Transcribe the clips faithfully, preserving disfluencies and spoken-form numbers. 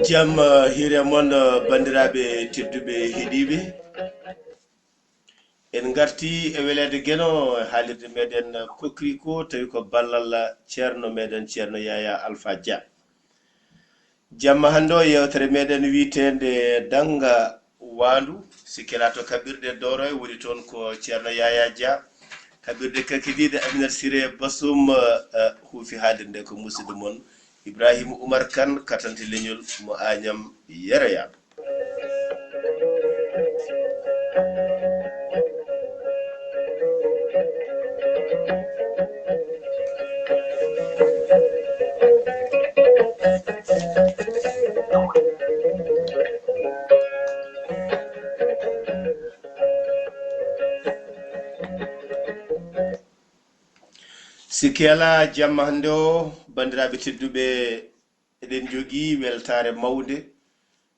Jam, eh, hiire mon, eh, banndiraaɓe tedduɓe heɗiiɓe. En ngarti e weleede Geno e haalirde meɗen Kokriko, tawi ko ballal Ceerno meɗen, Ceerno Yaya Alpha Dia. Jamma hannde o, yeewtere meɗen wiyeteende Dannga Waandu, sikkela to kaɓirɗe Dooroy woni toon ko Ceerno Yaya Dia. Kaɓirɗe kakidiiɗe Aminata Siré Basum, eh, huufi haalirde nde ko musidɗo mon Ibrahima Oumar Kane, katante leñol mo Agnam Yero Yaaɓe. Sikke alaa, jamma hannde o, banndiraaɓe tedduɓe, eɗen njogii weltaare mawnde,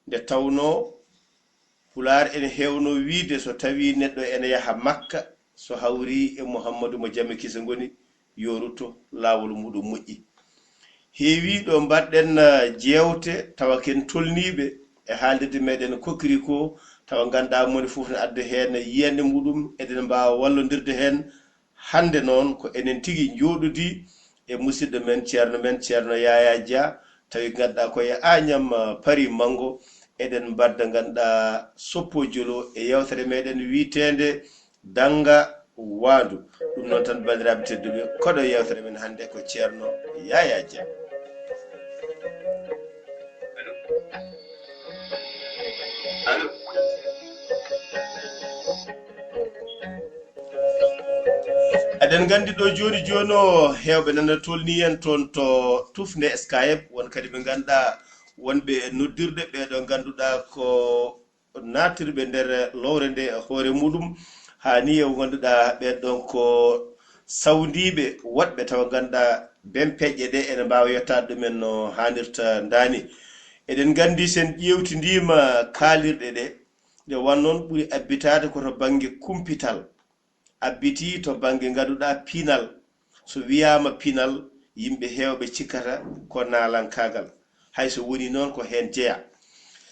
nde tawnoo Pulaar ene heewno wiyde, so tawii neɗɗo ene yaha Makka, so hawrii e Muhammadu mo jam e kisa ngoni, yo rutto, laawol muuɗum moƴƴi. Heewii ɗo mbaɗɗen, eh, jeewte, tawa ken tolniiɓe e haalirde meɗen Kokriko, tawa ngannduɗaa moni fof ne adda heen yiyannde muuɗum, eɗen mbaawa wallondirde heen. Hannde noon ko enen tigi njooɗodii e musidɗo men, ceerno men, Ceerno Yaya Dia, tawi ngannduɗaa ko e Agnam, eh, Paris Manngo, eɗen mbadda ngannduɗaa soppo jolo e yeewtere meɗen wiyeteende Dannga Waandu. Ɗum noon tan, banndiraaɓe tedduɓe, koɗo yeewtere men hannde ko Ceerno Yaya Dia. Eɗen nganndi ɗo jooni jooni o, heewɓe nana tolnii en toon to tufnde Skype, won kadi ɓe ngannduɗaa wonɓe e noddirde, ɓee ɗo ngannduɗaa ko naattirɓe nder lowre nde hoore muuɗum. Haa nii e ngannduɗaa ɓeen ɗoon ko sawndiiɓe woɗɓe, tawa ngannduɗaa bempeƴƴe ɗe ene mbaawa yettaade ɗumen no haanirta ndaani. Eɗen nganndi, so en ƴeewtindiima kaalirɗe ɗe, nde won noon ɓuri abbitaade ko to bannge kumpital, abbitii to bannge ngannduɗaa pinal. So wiyaama pinal, yimɓe heewɓe cikkata ko naalankaagal, hay so woni noon ko heen jeyaa.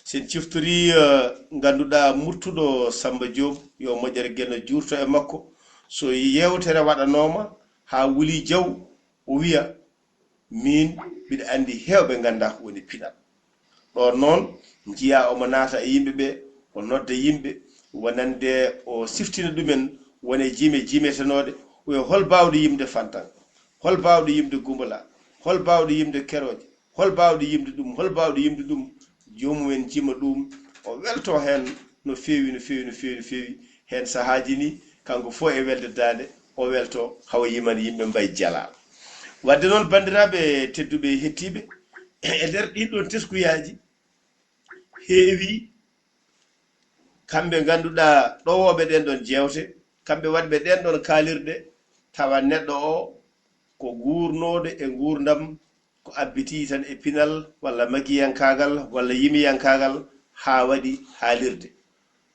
So en ciftorii, eh, ngannduɗaa murtuɗo Sammba Joob, yo moƴƴere Geno juurto e makko, so yeewtere waɗanooma haa wuli jaw, o wiya, miin mbiɗa anndi heewɓe nganndaa ko woni pinal. Ɗoon noon, njiyaa omo naata e yimɓe ɓe, o nodda yimɓe, wonande o siftina ɗumen, wone jime jimetenooɗe, o wiya, hol baawɗo yimde Fantan? Hol baawɗo yimde Gumbala? Hol baawɗo yimde Kerooje? Hol baawɗo yimde ɗum? Hol baawɗo yimde ɗum? Joomum en jima ɗum, o welto heen no feewi, no feewi, no feewi, no feewi. Heen sahaaji ni, kanko fof e welde daande, o welto, hawa yimani yimɓe mbay jala. Wadde noon, banndiraaɓe tedduɓe e hettiiɓe, e nder ɗiin ɗoon teskuyaaji, heewi kamɓe ngannduɗaa ɗowooɓe ɗeen ɗoon jeewte, kamɓe waɗɓe ɗeen ɗoon kaalirɗe, tawa neɗɗo o ko guurnooɗo e nguurndam ko abbitii tan e pinal, walla magiyankaagal, walla yimiyankaagal, haa waɗi haalirde.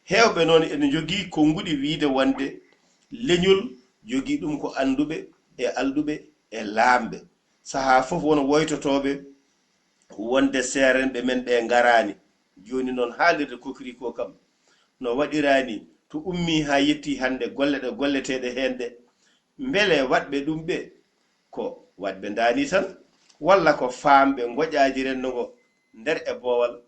Heewɓe noon ene njogii konnguɗi wiyde wonde leñol jogii ɗum ko annduɓe e alɗuɓe e laamɓe. Sahaa fof won woytotooɓe wonde seerenɓe men ɓe ngaraani. Jooni noon haalirde Kokriko kam no waɗiraani to ummii haa yettii hannde golle ɗe golleteeɗe heen ɗe, mbele waɗɓe ɗum ɓe ko waɗɓe ndaani tan, walla ko faamɓe ngoƴaaji renndo ngo nder e boowal?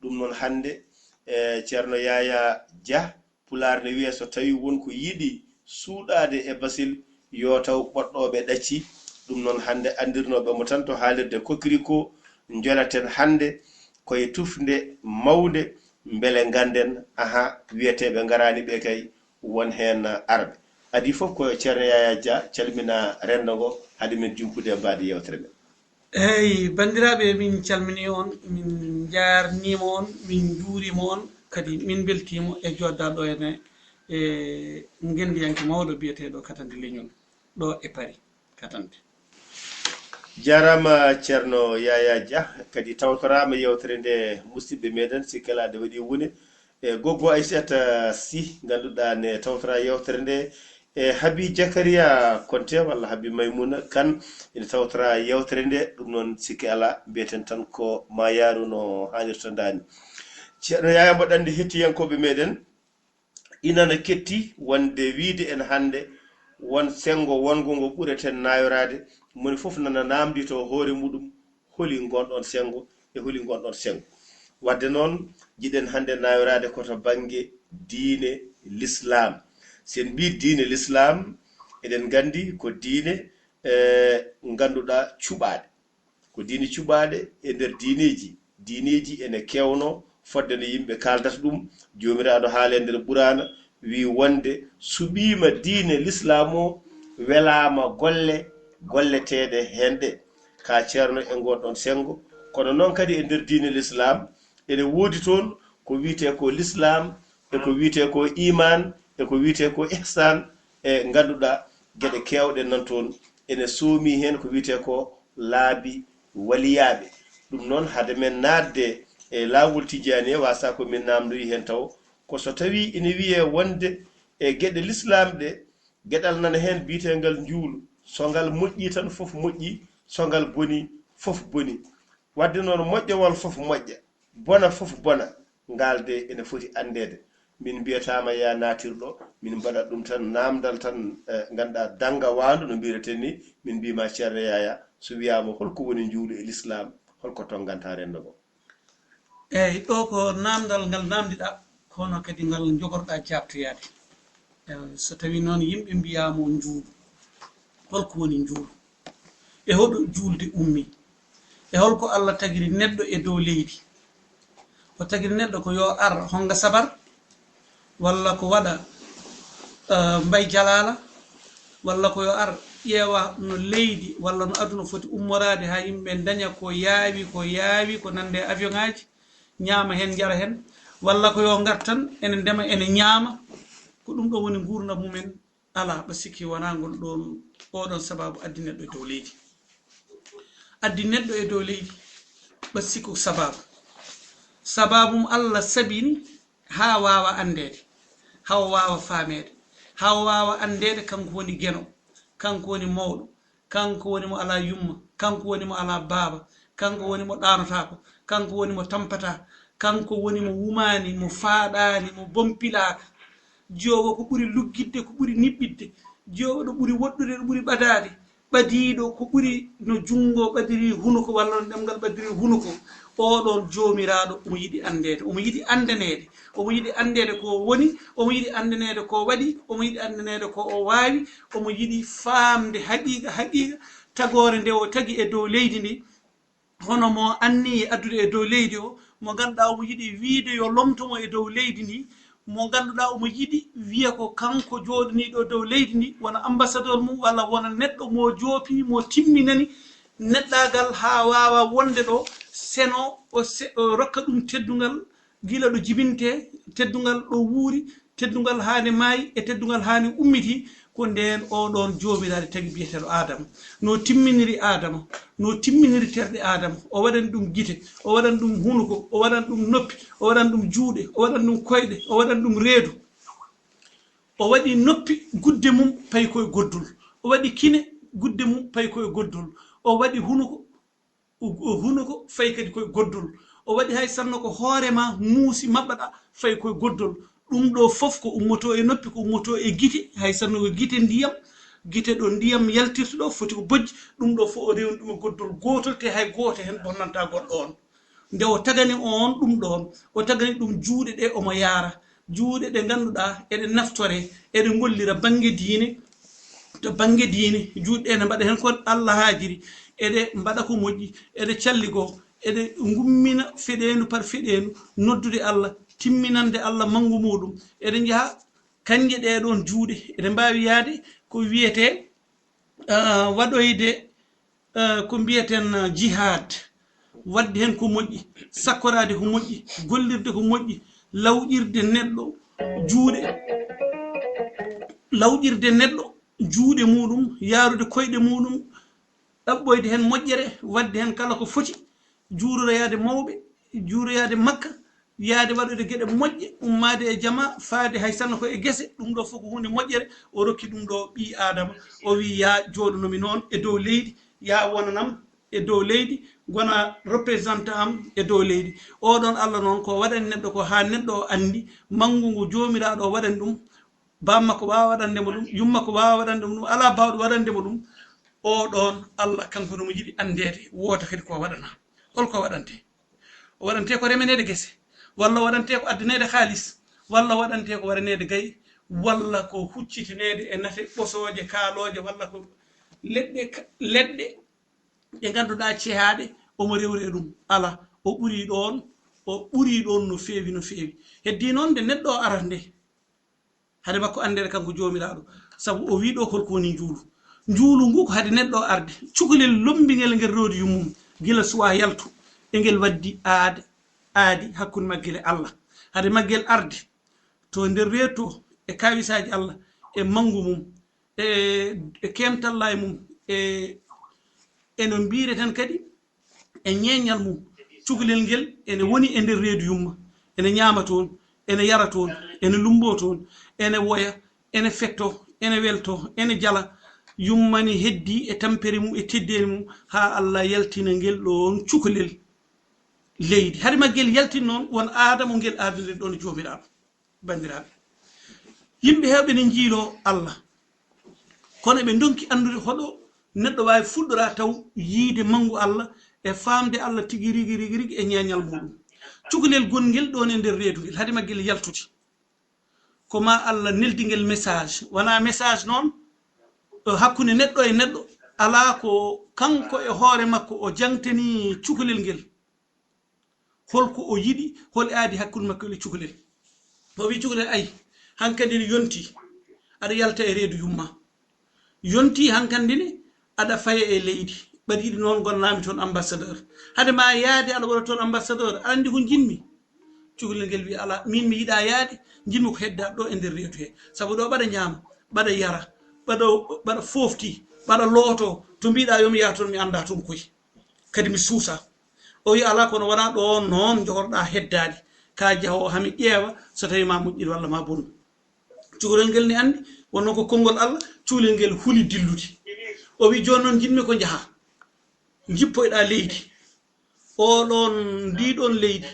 Ɗum noon hannde, e Ceerno Yaya Dia, Pulaar ne wiya so tawii won ko yiɗi suuɗaade e basil, yo taw ɓoɗɗooɓe ɗacci. Ɗum noon hannde anndirnooɓe mo tan to haalirde Kokriko, njolaten hannde koye tufnde mawnde, mbele ngannden, aha, wiyeteeɓe ngaraani ɓe kay, won heen arɓe. Adii fof ko Ceerno Yaya Dia calmina renndo ngo, hade men jumpude e mbaadi yeewtere men. Eey, banndiraaɓe, min calminii on, min njaarniima on, min njuuriima on, kadi min mbeltiima e jooɗdaade ɗo ene e ngenndiyanke mawɗo biyeteeɗo Katante Leñol, ɗo e Paris, Katante. Jaaraama Ceerno Yaya Dia, kadi tawtoraama yeewtere nde, musidɓe meɗen, sikke alaa nde waɗii wune. E Goggo Aissata Sy, ngannduɗaa ne tawtora yeewtere nde, E Habi Jakariya Konte walla Habi Maymuna Kan ina tawtora yewtere nde. Ɗum noon, sikki alaa, mbiyeten tan ko ma yaaru no haanirta ndaani. Ceerno Yaya Mboɗo Anndi, hettiyankooɓe meɗen, inana ketti wonde wiide en hannde won senngo wonngo ngo ɓureten naayoraade, moni fof nana naamnditoo hoore muɗum, holi ngon ɗon senngo e holi ngon ɗon senngo. Wadde noon, jiɗen hannde naayoraade ko to bannge diine Lislaam. So en mbii diine Lislaam, eɗen nganndi ko diine, eh, ngannduɗaa cuɓaaɗe. Ko diine cuɓaaɗe e nder diineeji. Diineeji ene keewno, fodde no yimɓe kaaldata ɗum. Joomiraaɗo haali e nder Ɓuraana, wii wonde suɓiima diine Lislaam o, welaama golle golleteeɗe heen ɗe. Ka ceerno e ngon ɗon senngo. Kono noon kadi e nder diine Lislaam, ene woodi toon ko wiyetee ko Lislaam, e ko wiyetee ko iimaan, e ko wiyetee ko ihsaan, e ngannduɗaa geɗe keewɗe nan toon. Ene soomi heen ko wiyetee ko laabi waliyaaɓe. Ɗum noon, hade men naatde e laawol Tijaani, waasa ko min naamndoyi heen taw, ko so tawii ene wiyee wonde e geɗe Lislaam ɗe, geɗal nana heen biyeteengal njuulu. So ngal moƴƴii tan, fof moƴƴii. So ngal bonii, fof bonii. Wadde noon, moƴƴowal fof moƴƴa, bona fof bona, ngal de ene foti anndeede. Min mbiyataama ya naatirɗo, min mbaɗat ɗum tan naamndal tan, eh, ngannduɗaa dannga waandu no mbiyireten ni, min mbiima Ceerno Yaya, so wiyaama hol ko woni njuulu e Lislaam, hol ko tonnganta renndo ngo? Eeyi, ɗo ko naamndal ngal naamndiɗaa, kono kadi ngal njogorɗaa jaabtoyaade. Eeyi, so tawii noon yimɓe mbiyaama njuulu, hol ko woni njuulu? E hoɗo juulde ummi? E hol ko Allah tagiri neɗɗo e dow leydi? O tagiri neɗɗo ko yo ar honga sabar, walla ko waɗa, eh, mbay jalaala, walla ko yo ar ƴeewa no leydi walla no aduna foti ummoraade haa yimɓe ɓe ndaña ko yaawi, ko yaawi, ko nande e avion ŋaaji, ñaama heen, njara heen, walla ko yo ngar tan ene ndema, ene ñaama. Ko ɗum ɗo woni nguurndam mumen. Alaa, ɓa sikki wonaa ngol ɗoon, oɗon sababu addi neɗɗo e dow leydi. Addi neɗɗo e dow leydi, ɓa sikku sababu. Sababu mo Allah sabini haa waawa anndeede, haa o waawa faameede, haa o waawa anndeede kanko woni geno, kanko woni mawɗo, kanko woni mo alaa yumma, kanko woni mo alaa baaba, kanko woni mo ɗaanotaako, kanko woni mo tampataa, kanko woni mo wumaani, mo faaɗaani, mo bompilaaka. Jiyoowo ko ɓuri luggitde, ko ɓuri niɓɓitde. Jiyoowo ɗo ɓuri woɗɗude, ɗo ɓuri ɓadaade. Ɓadiiɗo ko ɓuri no junngo ɓadiri hunuko, walla no ɗemngal ɓadiri hunuko. Oɗon Joomiraaɗo, omo yiɗi anndeede, omo yiɗi anndaneede, omo yiɗi anndeede ko o woni, omo yiɗi anndaneede ko o waɗi, omo yiɗi anndaneede ko o waawi, omo yiɗi faamde haqiiqa, haqiiqa tagoore nde o tagi e dow leydi ndi. Hono mo anniyi addude e dow leydi o, mo ngannduɗaa omo yiɗi wiide yo lomto mo e dow leydi ndi, mo ngannduɗaa omo yiɗi wiya ko kanko jooɗaniiɗo dow leydi ndi, wona ambassadeur mum, walla wona neɗɗo mo joopi, mo timminani neɗɗaagal haa waawa wonde ɗo, seno o se-, o rokka ɗum teddungal, gila ɗo jibintee, teddungal ɗo wuuri, teddungal haa nde maayi, e teddungal haa nde ummitii, ko ndeen oɗon Joomiraaɗo tagi biyeteeɗo Aadama. No timminiri Aadama, no timminiri terɗe Aadama, o waɗani ɗum gite, o waɗani ɗum hunuko, o waɗani ɗum noppi, o waɗani ɗum juuɗe, o waɗani ɗum koyɗe, o waɗani ɗum reedu. O waɗi noppi, gudde mum payi ko e goddol. O waɗi kine, gudde mum payi ko e goddol. O waɗi hunuko, o, o hunuko fayi kadi ko e goddol. O waɗi hay sinno ko hoore ma muusi maɓɓaɗa fayi ko e goddol. Ɗum ɗo fof ko ummoto e noppi, ko ummoto e gite, hay sinno ko gite ndiyam, gite ɗo ndiyam yaltirta ɗo foti ko bojji, ɗum ɗo fof o rewni ɗum e goddol gootol, te hay gooto heen bonnanta goɗɗo on. Nde o tagani on ɗum ɗoon, o tagani ɗum juuɗe ɗe omo yaara, juuɗe ɗe ngannduɗaa eɗe naftore, eɗe ngollira bannge diine, to bannge diine, juuɗe ɗe ne mbaɗa heen ko Allah haajiri, eɗe mbaɗa ko moƴƴi, eɗe calligoo, eɗe ngummina feɗeendu par feɗeendu, noddude Allah, timminande Allah manngu muuɗum. Eɗe njaha, kannje ɗee ɗoon juuɗe, eɗe mbaawi yahde ko wiyetee, ah, waɗoyde, eh, ko mbiyaten, eh, jihaad, waɗde heen ko moƴƴi, sakkoraade ko moƴƴi, gollirde ko moƴƴi, lawƴirde neɗɗo juuɗe, lawƴirde neɗɗo juuɗe muuɗum, yaarude koyɗe muuɗum, ɗaɓɓoyde heen moƴƴere, waɗde heen kala ko foti, juuroroyaade mawɓe, juuroyaade Makka, yaade waɗude geɗe moƴƴe, ummaade e jama, faade hay sanno ko e gese, ɗum ɗo fof ko huunde moƴƴere. O rokki ɗum ɗo ɓii Aadama, o wi, "Yaa jooɗonomi noon e dow leydi, yaa wonanam e dow leydi, ngona représentant am e dow leydi." Oɗon Allah noon ko waɗani neɗɗo ko haa neɗɗo o anndi manngu ngu Joomiraaɗo o waɗani ɗum, baam makko waawa waɗande mo ɗum, yumma ko waawa waɗande mo ɗum, alaa baawɗo waɗande mo ɗum. Oɗon Allah kanko no mo yiɗi anndeede, woota kadi ko waɗana. Hol ko waɗante? O waɗante ko remeneede gese, walla o waɗante ko addaneede kaalis, walla o waɗante ko waɗaneede gay, walla ko huccitineede e nate ɓosooje kaalooje, walla ko leɗɗe ka-, leɗɗe ɗe ngannduɗaa cehaaɗe, omo rewri e ɗum. Alaa, o ɓurii ɗoon, o ɓurii ɗoon no feewi, no feewi. Heddii noon nde neɗɗo o arata nde, hade makko anndeede kanko Joomiraaɗo, sabu o wii ɗo hol ko woni njuulu. Njuulu ngu ko hade neɗɗo o arde. Cukalel lommbingel ngel rewdi yummum, gila suwaa yaltu, e ngel waddi aade, aadi hakkunde maggel e Allah. Hade maggel arde to nder reedu to, e kaawisaaji Allah, e manngu mum, e, e keemtallaaji mum, e, e no mbiyreten kadi, e ñeeñal mum, cukalel ngel ene woni e nder reedu yumma, ene ñaama toon, ene yara toon, ene lummboo toon, ene woya, ene fettoo, ene weltoo, ene jala. Yumma ne heddii e tampere mum, e teddeendi mum, haa Allah yaltina ngel ɗoon cukalel leydi. Hade maggel yaltin noon, won aada mo ngel aadanii ɗoon Joomiraaɗo. Banndiraaɓe, yimɓe heewɓe ne njiiloo Allah, kono ɓe ndonki anndude hoɗo neɗɗo waawi fuɗɗora taw yiide manngu Allah e faamde Allah tigi rigi, rigi, rigi e ñeeñal muuɗum. Cukalel gongel ɗoon e nder reedu ngel, hade maggel yaltude, ko maa Allah neldi ngel message. Wonaa message noon, ɗo hakkunde neɗɗo e neɗɗo, alaa, ko kanko e hoore makko o jaŋtanii cukalel ngel. Hol ko o yiɗi, hol e aadi hakkunde makko e cukalel. O wi cukalel, "Ay, hankadi ne yonti, aɗa yalta e reedu yumma. Yonti hankadi ne, aɗa faya e leydi. Ɓaɗi ɗi noon ngonnami toon ambassadeur. Hade ma yaade aɗa waɗa toon ambassadeur, aɗa anndi ko njiɗmi?" Cukalel ngel wi, "Alaa, min mi yiɗa yaade, njiɗmi ko hedda ɗo e nder reedu he. Sabu ɗo ɓaɗa ñaama, ɓaɗa yara, ɓaɗa, ɓaɗa foofti, ɓaɗa looto, to mbiɗa yo mi yaha toon mi annda toon koy. Kadi mi suusa." O wi, "Alaa, kono wonaa ɗo noon njogorɗaa heddaade. Ka jaho hami ƴeewa so tawi ma moƴƴir walla ma bon." Cukalel ngel ne anndi, wonno ko konngol Allah, cukalel ngel huli dillude. O wi, "Jooni noon njiɗmi ko njaha, njippoyɗa leydi. Oɗon, ndi ɗon leydi,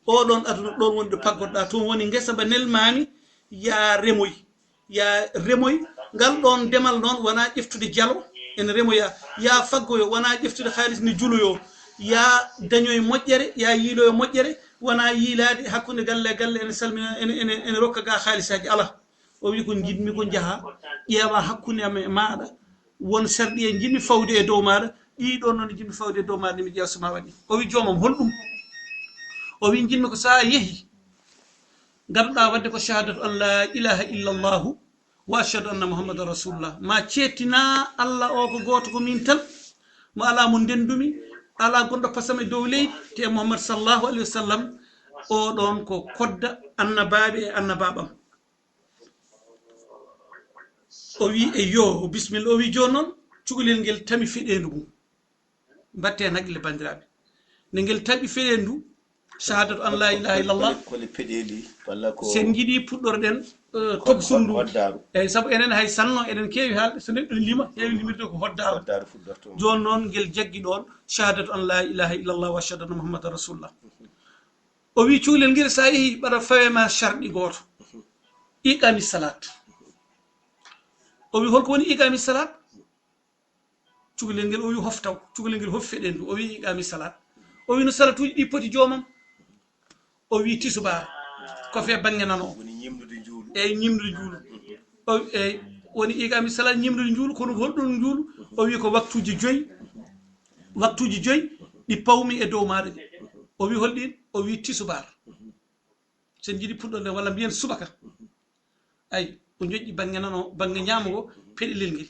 oɗon aduna ɗon woni ɗo paggotoɗa, toon woni ngesa ba nelmami, ya remoy." Ya remoy, ngal ɗon demal noon wona ƴeftude jalo, ene remoya. Ya faggoyo, wona ƴeftude haalis ne juloyo. Ya dañoy moƴƴere, ya yiiloyo moƴƴere, wona yiilaade hakkunde galle e galle, ene salmina, ene, ene, ene rokka ga haalisaaji, alaa. O wi, "Ko njiɗmi ko njaha, ƴeewa hakkunde am e maaɗa, won sarɗi e njiɗmi fawde e dow maaɗa, ɗi ɗon noon njiɗmi fawde e dow maaɗa, mi ƴeewa so ma waɗi." O wi, "Joomam, hol ɗum?" O wi, "Njiɗmi ko so a yehi, ngaɗoɗa waɗde ko shahadatu an la ilaha illallahu wa ashhadu anna Muhammadan Rasulullah. Ma ceettina Allah o ko gooto, ko min tan, mo alaa mo ndendumi, alaa gonɗo pasam e dow leydi, te Muhammad sallallahu alaihi wasallam, o ɗon ko kodda annabaaɓe e annabaaɓam." O wi, "Eyyo, bismillah." O wi, "Jooni noon, cukalel ngel tami feɗeendu mum." Mbatte heen haqqille, banndiraaɓe. Nde ngel taɓi feɗeendu, shahadatu an la ilaha illallah. Kole, kole peɗeeli, walla ko sen njiɗi puɗɗorɗen, eh, hod-, toggundu. Hod-, hoddaaru. Eyi, sabu enen hay sanno, eɗen keewi haalde, so neɗɗo lima, heewi limirde ko hoddaaru. Hoddaaru fuɗɗorto. Jooni noon, ngel jaggi ɗoon, shahadatu an la ilaha illallah wa ashhadu anna Muhammadan Rasulullah. O wi, "Cukalel ngel, so a yehi, ɓaɗa fawe ma sharɗi gooto. Iqami salat." O wi, "Hol ko woni iqami salat?" Cukalel ngel, o wi, "Hoftaw." Cukalel ngel hoffi feɗeendu, o wi, "Iqami salat." O wi, "No salatuuji ɗi poti, joomam?" O wi, "Tisubaar, ko fee bannge nano." Woni ñimdude njuulu. Eyi, ñimdude njuulu. O, eyi, woni iqami salat, ñimdude njuulu, kono holɗum njuulu? O wi, "Ko waktuuji joyi, waktuuji joyi ɗi pawmi e dow maaɗa ɗi." O wi, "Holɗin?" O wi, "Tisubaar. Sen njiɗi puɗɗorɗen, walla mbiyen subaka." Ay, o ñoƴƴi bannge nano, bannge ñaamo ngo, peɗelel ngel.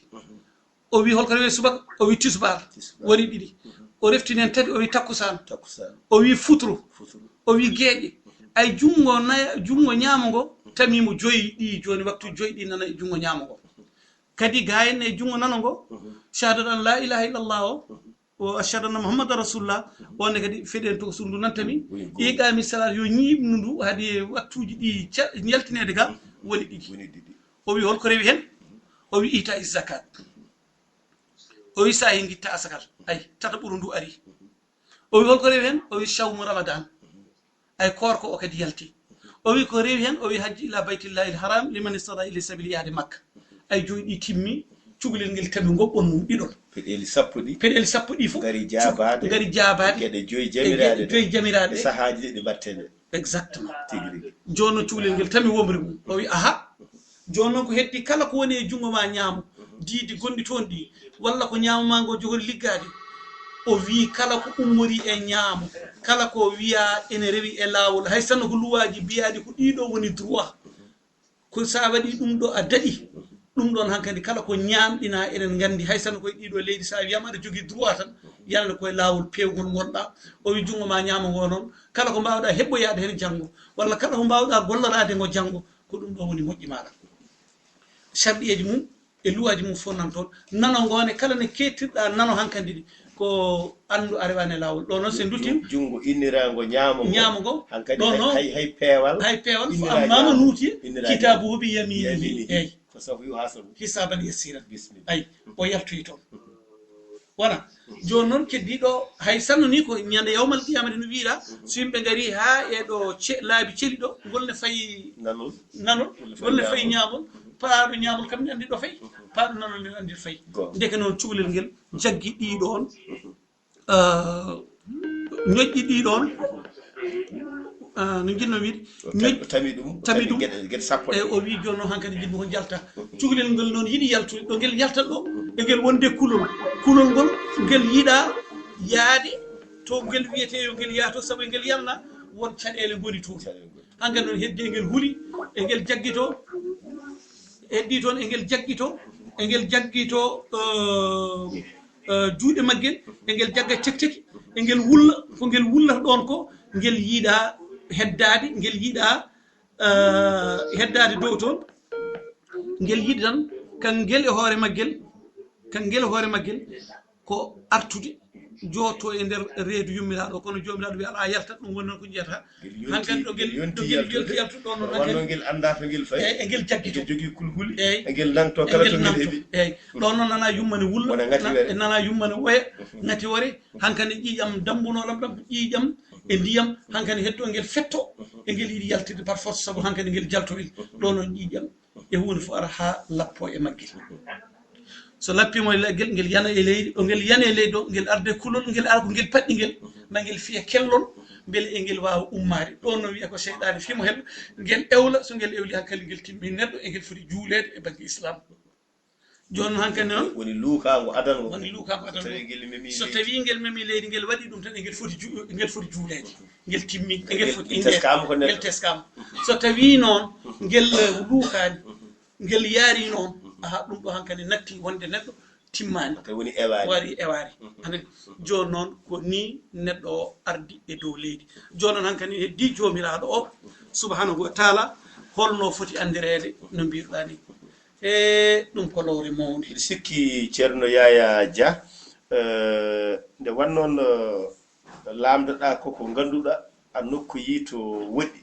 O wi, "Hol ko rewe subaka?" O wi, "Tisubaar." Tisubaar. Waɗi ɗiɗi. O refti heen tati, o wi, "Takkusaan." Takkusaan. O wi, "Futuro." Futuro. O wi, "Geeƴe." Ay, junngo naya-, junngo ñaamo ngo tamimo joyi ɗi, jooni waktu joyi ɗi nana e junngo ñaamo ngo. Kadi ga en e junngo nano ngo, shahadatu an la ilaha illallah o, O ashhadu anna Muhammadan Rasulullah, on ne kadi feɗen to suudu nantami. Iqami salat, yo ñiiɓnu ndu haade wattuuji ɗi ca-, yaltineede ga woni ɗiɗi. Woni ɗiɗi. O wi holko rewi heen? O wi ita zakat. O wi sa he ngitta asakal. Ay, tata ɓuru ndu ari. O wi holko rewi heen? O wi sawmu Ramadan. Ay, koor ko o kadi yalti. O wi ko rewi heen, o wi hajji ila baytillahi l haram liman istada ili sabili, yahde Makka. Ay, joyi ɗi timmi, cukalel ngel tami ngoɓɓon mum ɗiɗon. Peɗeli sappo ɗi. Peɗeli sappo ɗi fof. Ngari jaabaade. Ngari jaabaade. Geɗe joyi e geɗe jamiraaɗe ɗe. Joyi jamiraaɗe. E sahaaji ɗi ɗi mbaɗtee ɗe. Exactement. Tigi rigi. Jooni noon cukalel ngel tami womri mum. O wi aha. Jooni noon ko heddi kala ko woni e junngo ma ñaamo, diidi gonɗi toon ɗi, walla ko ñaamo ma ngo jogori liggaade, o wii kala ko ummori e ñaamo, kala ko wiyaa ene rewi e laawol, hay sinno ko luwaaji mbiyaaɗi ko ɗiɗo woni droit, ko so a waɗii ɗum ɗo a daɗii, ɗum ɗoon hankadi kala ko ñaamɗinaa eɗen nganndi, hay sinno koye ɗiɗo leydi so a wiyaama aɗa jogii droit tan, yanane koye laawol peewgol ngonɗaa, o wii junngo ma ñaamo ngo noon, kala ko mbaawɗaa heɓɓoyaade heen janngo, walla kala ko mbaawɗaa golloraade ngo janngo, ko ɗum ɗo woni moƴƴi maaɗa. Sarɗiyeeji mum e luwaaji mum fof nan toon. Nano ngoo ne, kala ne keettirɗaa nano hankadi ɗi, ko anndu a rewaani e laawol. Ɗo noon, so en nduttiima junngo inniraango ñaamo ngo. Ñaamo ngo. Hankadi ɗo hay, noon, hay, hay peewal. Hay peewal, fof innira amma ñaamo. Nuuti, innira kitaabuhu bi yaminihi. Yaminihi. Eey. Fa sawfa yuhasabu. Hisaaban yasiran. Bismillah. Ay, o yaltoyi toon. Wona, jooni noon keddiiɗo, hay sinno nii ko ñande yawmal qiyamati no wiira, so yimɓe ngari haa e ɗo ce-, laabi celi ɗo, ngol ne fayi nanol, nanol, ngol ne fayi ñaamol, paaɗo ñaamol kam ne anndi ɗo fayi, paaɗo nanol ne anndi ɗo fayi. Goonga. Ndeke noon cukalel ngel jaggi ɗii ɗoon, ah, ñoƴƴi ɗii ɗoon, ah, no njiɗno wiide, ñoƴ-, tami ɗum, tami ɗum. Geɗe, geɗe sappo ɗe. E o wii jooni noon hankadi njiɗmi ko njalta. Cukalel ngel noon yiɗi yaltude, ɗo ngel yaltat ɗo, e ngel wonde kulol. Kulol ngol, ngel yiɗaa yaade to ngel wiyetee yo ngel yaah to, sabu e ngel yalna, won caɗeele ngoni toon. Caɗeele ngoni. Hankadi noon heddi e ngel huli, e ngel jaggito, heddi toon e ngel jaggito, e ngel jaggito, eh, eh, juuɗe maggel, e ngel jagga cekceki, e ngel wulla, ko ngel wullata ɗoon ko, ngel yiɗaa heddaade, ngel yiɗaa, eh, heddaade dow toon, ngel yiɗi tan, kan ngel e hoore maggel, kan ngel e hoore maggel, ko artude, jooto e nder reedu yummiraaɗo, kono joomiraaɗo wiya, "Alaa, yaltat," ɗum woni noon ko njiyata. Hankadi ɗo ngel, ɗo ngel yonti yaltude, ɗo noon, wonno hankadi ngel anndaa to ngel fayi. Eey, e ngel jaggito. Ngel jogii kulhuli. Eey. E ngel nangto kala to ngel heɓi. Eey. Ɗo noon nana yummane wulla, wona ŋati were. Nana yummane woya, ŋati wore. Hankadi ƴiiƴam dambuno lam ɗam, ƴiiƴam e ndiyam. Hankadi heddo ngel fetto. E ngel yiɗi yaltude par force, sabu hankadi ngel jaltoyel. Ɗo noon ƴiiƴam e huunde fof ara haa lappo e maggel. So lappiima e maggel, ngel yana e leydi, ɗo ngel yani e leydi ɗo, ngel arde kulol, ngel ara ko ngel paɗɗi ngel, ma ngel fiya kellol, mbele e ngel waawa ummaade. Ɗoon no wiya ko seyɗaane fii mo hel, ngel ewla, so ngel ewli hankali ngel timmi neɗɗo, e ngel foti juuleede e bannge Islam. Jooni noon hankadi noon woni luukaango adango. Woni luukaango adango. So tawii ngel memi leydi. So tawii ngel memi leydi, ngel waɗi ɗum tan, e ngel foti ju-, ngel foti juuleede. Ngel timmi, e ngel foti inneede. Ngel teskaama ko neɗɗo. Ngel teskaama. So tawii noon, ngel, eh, luukaani, ngel yaari noon, aha, ɗum ɗo hankadi natti wonde neɗɗo timmaani. Tawi woni ewaari. Waɗi ewaari. Anen, jooni noon ko nii neɗɗo o ardi e dow leydi. Jooni noon hankadi heddii Joomiraaɗo o, subhanahu wa taala, holno foti anndireede no mbiruɗaa nii. E ɗum ko lowre mawnde. Mbiɗa sikki Ceerno Yaaya Jah, eh, nde wannoon, eh, laamdoɗaa ko ko ngannduɗaa a nokkoyii to woɗɗi.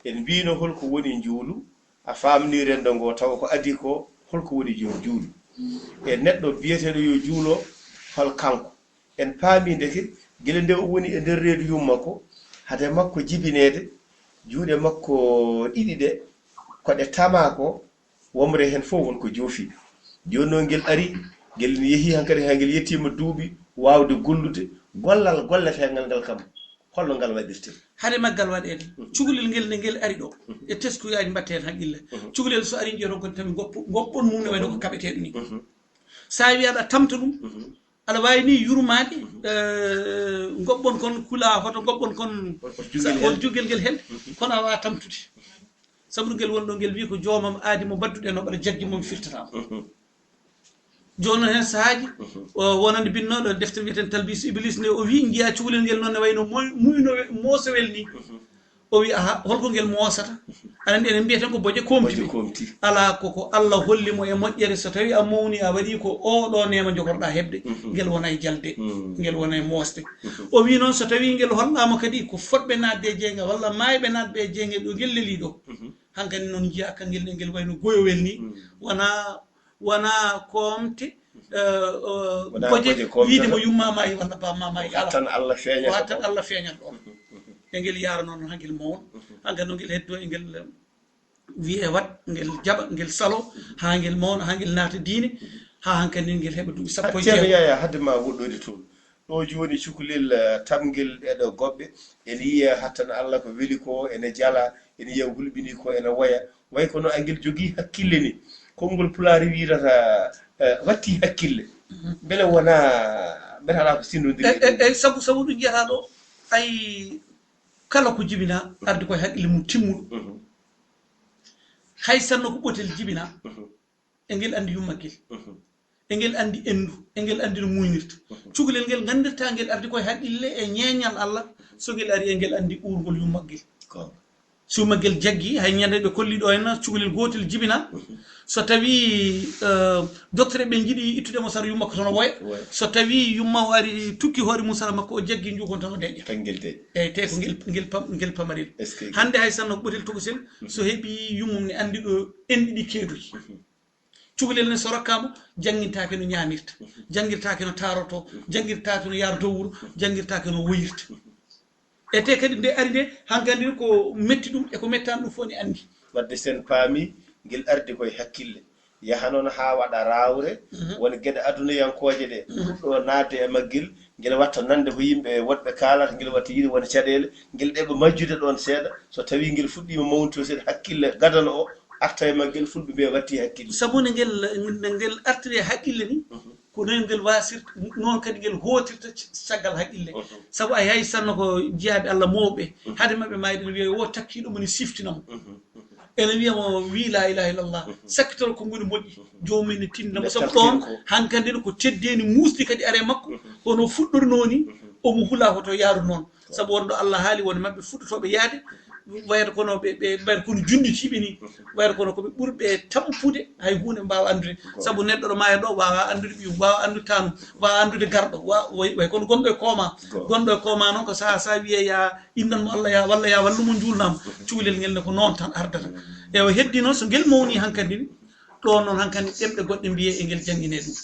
En mbiino holko woni njuulu, a faamnii renndo ngoo tawa ko adii ko holko woni yo juulu. E neɗɗo biyeteeɗo yo juulo, hol kanko? En paamii ndeke gila nde o woni e nder reedu yumma ko hade makko jibineede, juuɗe makko ɗiɗi ɗe, ko ɗe tamaa ko, womre heen fof won ko joofi. Jooni noon ngel ari, ngel yehi hankadi haa ngel yettiima duuɓi waawde gollude, gollal golleteegal ngal kam, holno ngal waɗirtee? Hade maggal waɗeede, mhm, cukalel ngel nde ngel ari ɗo, mhm, e teskuyaaji mbaɗten haqqille. Mhm. Cukalel so ari njiya toon ko tawi ngoppo-, ngoɓɓon mum ne wayno ko kaɓeteeɗo nii. Mhm. So a wii aɗa tamta ɗum, mhm, aɗa waawi nii yurmaade, mhm, eh, ngoɓɓon kon kula, hoto ngoɓɓon kon on, on sa-, jugel on heen, jugel ngel heen, mhm, kono a waawaa tamtude. Sabu ngel woni ɗo, ngel wii ko joomam aadi mo mbadduɗen o, mbaɗa jaggi mo mi firtataama. Mhm. Jooni noon heen sahaaji, mhm, o wonande binnooɗo deftere wiyeten Talbisu Iblis nde, o wii njiyaa cukalel ngel noon ne wayno moy-, muyno we-, moosowel nii. Mhm. O wi, "Aha, holko ngel moosata?" Aɗa anndi enen mbiyaten ko boje komti. Boje komti. Alaa, koko Allah holli mo e moƴƴere, so tawi a mawni, a waɗi ko o ɗo neema jogorɗa heɓde, ngel wona e jalde, ngel wona e moosde. O wi noon, so tawi ngel hollaama kadi ko fotɓe naatde e jeynge walla maayɓe naatɓe e jeynge ɗo ngel leli ɗo, hankadi noon njiya ka ngel, ngel wayno goyowel ni, wona, wona koomte, eh, eh, boje, boje koomte wiide mo yumma maayi walla bamma maayi, alaa. Tan Allah feeñata. Ko tan Allah feeñata ɗon. E ngel yaara noon haa ngel mawna, haa ngel no ngel heddo e ngel, eh, wiyee waɗ, ngel jaɓa, ngel salo, haa ngel mawna, haa ngel naata diine, haa hankadi ngel heɓa duuɓi sappo e jeego. Ceerno Yaya, hadde ma woɗɗoyde toon. Ɗo jooni cukalel, eh, tamngel ɗeɗo goɓɓe, ene yiya hattan Allah ko weli ko, ene jala, ene yiya hulɓini ko, ene woya. Way kono angel jogii hakkille ni. Konngol Pulaar wiirata, eh, watti hakkille. Mbele wona, mbele alaa ko sindondiri e, e, e, sabu, sabu ɗum njiyata ɗo, ay, kala ko jibina, ardi koye haqqille mum timmuɗo. Hay sanno ko ɓotel jibina, e ngel anndi yummaggel, e ngel anndi enndu, e ngel anndi no muynirta. Cukalel ngel nganndirta ngel ardi koye haqqille e ñeeñal Allah, so ngel ari e ngel anndi uurngol yummaggel. So yummaggel jaggi, hay ñande ɓe kolli ɗo henna, cukalel gootel jibina. So tawi, eh, docteur ɓe njiɗi ittude mo sara yumma ko toon o woya. So tawi yumma o ari tukki hoore mum sara makko, o jaggi njuukon tan o deƴƴa. Tan ngel deƴƴa. Eyyi, te ko ngel, ngel pam-, ngel pamarel. Hannde hay sanno ko ɓotel tokosel, so heɓi yummum ne anndi ɗo enɗi ɗi keedoyi. Cukalel ne so rokkaama, janngintaake no ñaamirta, janngirtaake no taarotoo, janngirtaake no yaarotoo wuro, janngirtaake no woyirta. E te kadi nde ari nde, hankadi ko metti ɗum e ko mettaani ɗum fof ne anndi. Wadde sen paami, ngel ardi koye hakkille. Yaha noon haa waɗa raawre, won geɗe adunayankooje ɗe, ɗuɗɗo naatde e maggel, ngel watta nande ko yimɓe woɗɓe kaalata, ngel watta yiide won caɗeele, ngel ɗeɓa majjude ɗoon seeɗa. So tawii ngel fuɗɗiima mawnude seeɗa, hakkille gadano o arta e maggel, fulɓe mbiya watti hakkille. Sabu nde ngel, nde ngel artiri e haqqille ni, ko noon ngel waasirta, noon kadi ngel hootirta c-, caggal haqqille. Sabu a yahi sanno ko jiyaaɓe Allah mawɓe, hade maɓɓe maayde ne wiya, "Wo takkiiɗo mo ne siftina mo." Ene wiya mo, "Wi la ilaha illallah." Sakkitoro ko ngoni moƴƴi. Joomum ne tinndina mo. Sabu ɗoon, hankadi ne ko teddeendi muusdi kadi are makko, hono fuɗɗornoo ni, omo hula hoto yaaru noon. Sabu wonɗo Allah haali won maɓɓe fuɗɗotooɓe yaade, wayata kono ɓe, ɓe mbayata kono junnditiiɓe ni, wayata kono ko ɓe ɓurɓe tampude, hay huunde mbaawa anndude. Sabu neɗɗo ɗo maaya ɗo waawa anndude ɓiyum, waawa anndude taanum, waawa anndude garɗo, wa-, way, way kono gonɗo e kooma. Gonɗo e kooma noon ko saha saha wiyee ya innan mo Allah ya, walla ya wallu mo njuulnaama. Cukalel ngel ne ko noon tan ardata. E o heddi noon so ngel mawni hankadi ni, ɗoon noon hankadi ɗemɗe goɗɗe mbiyee e ngel janngine ɗum.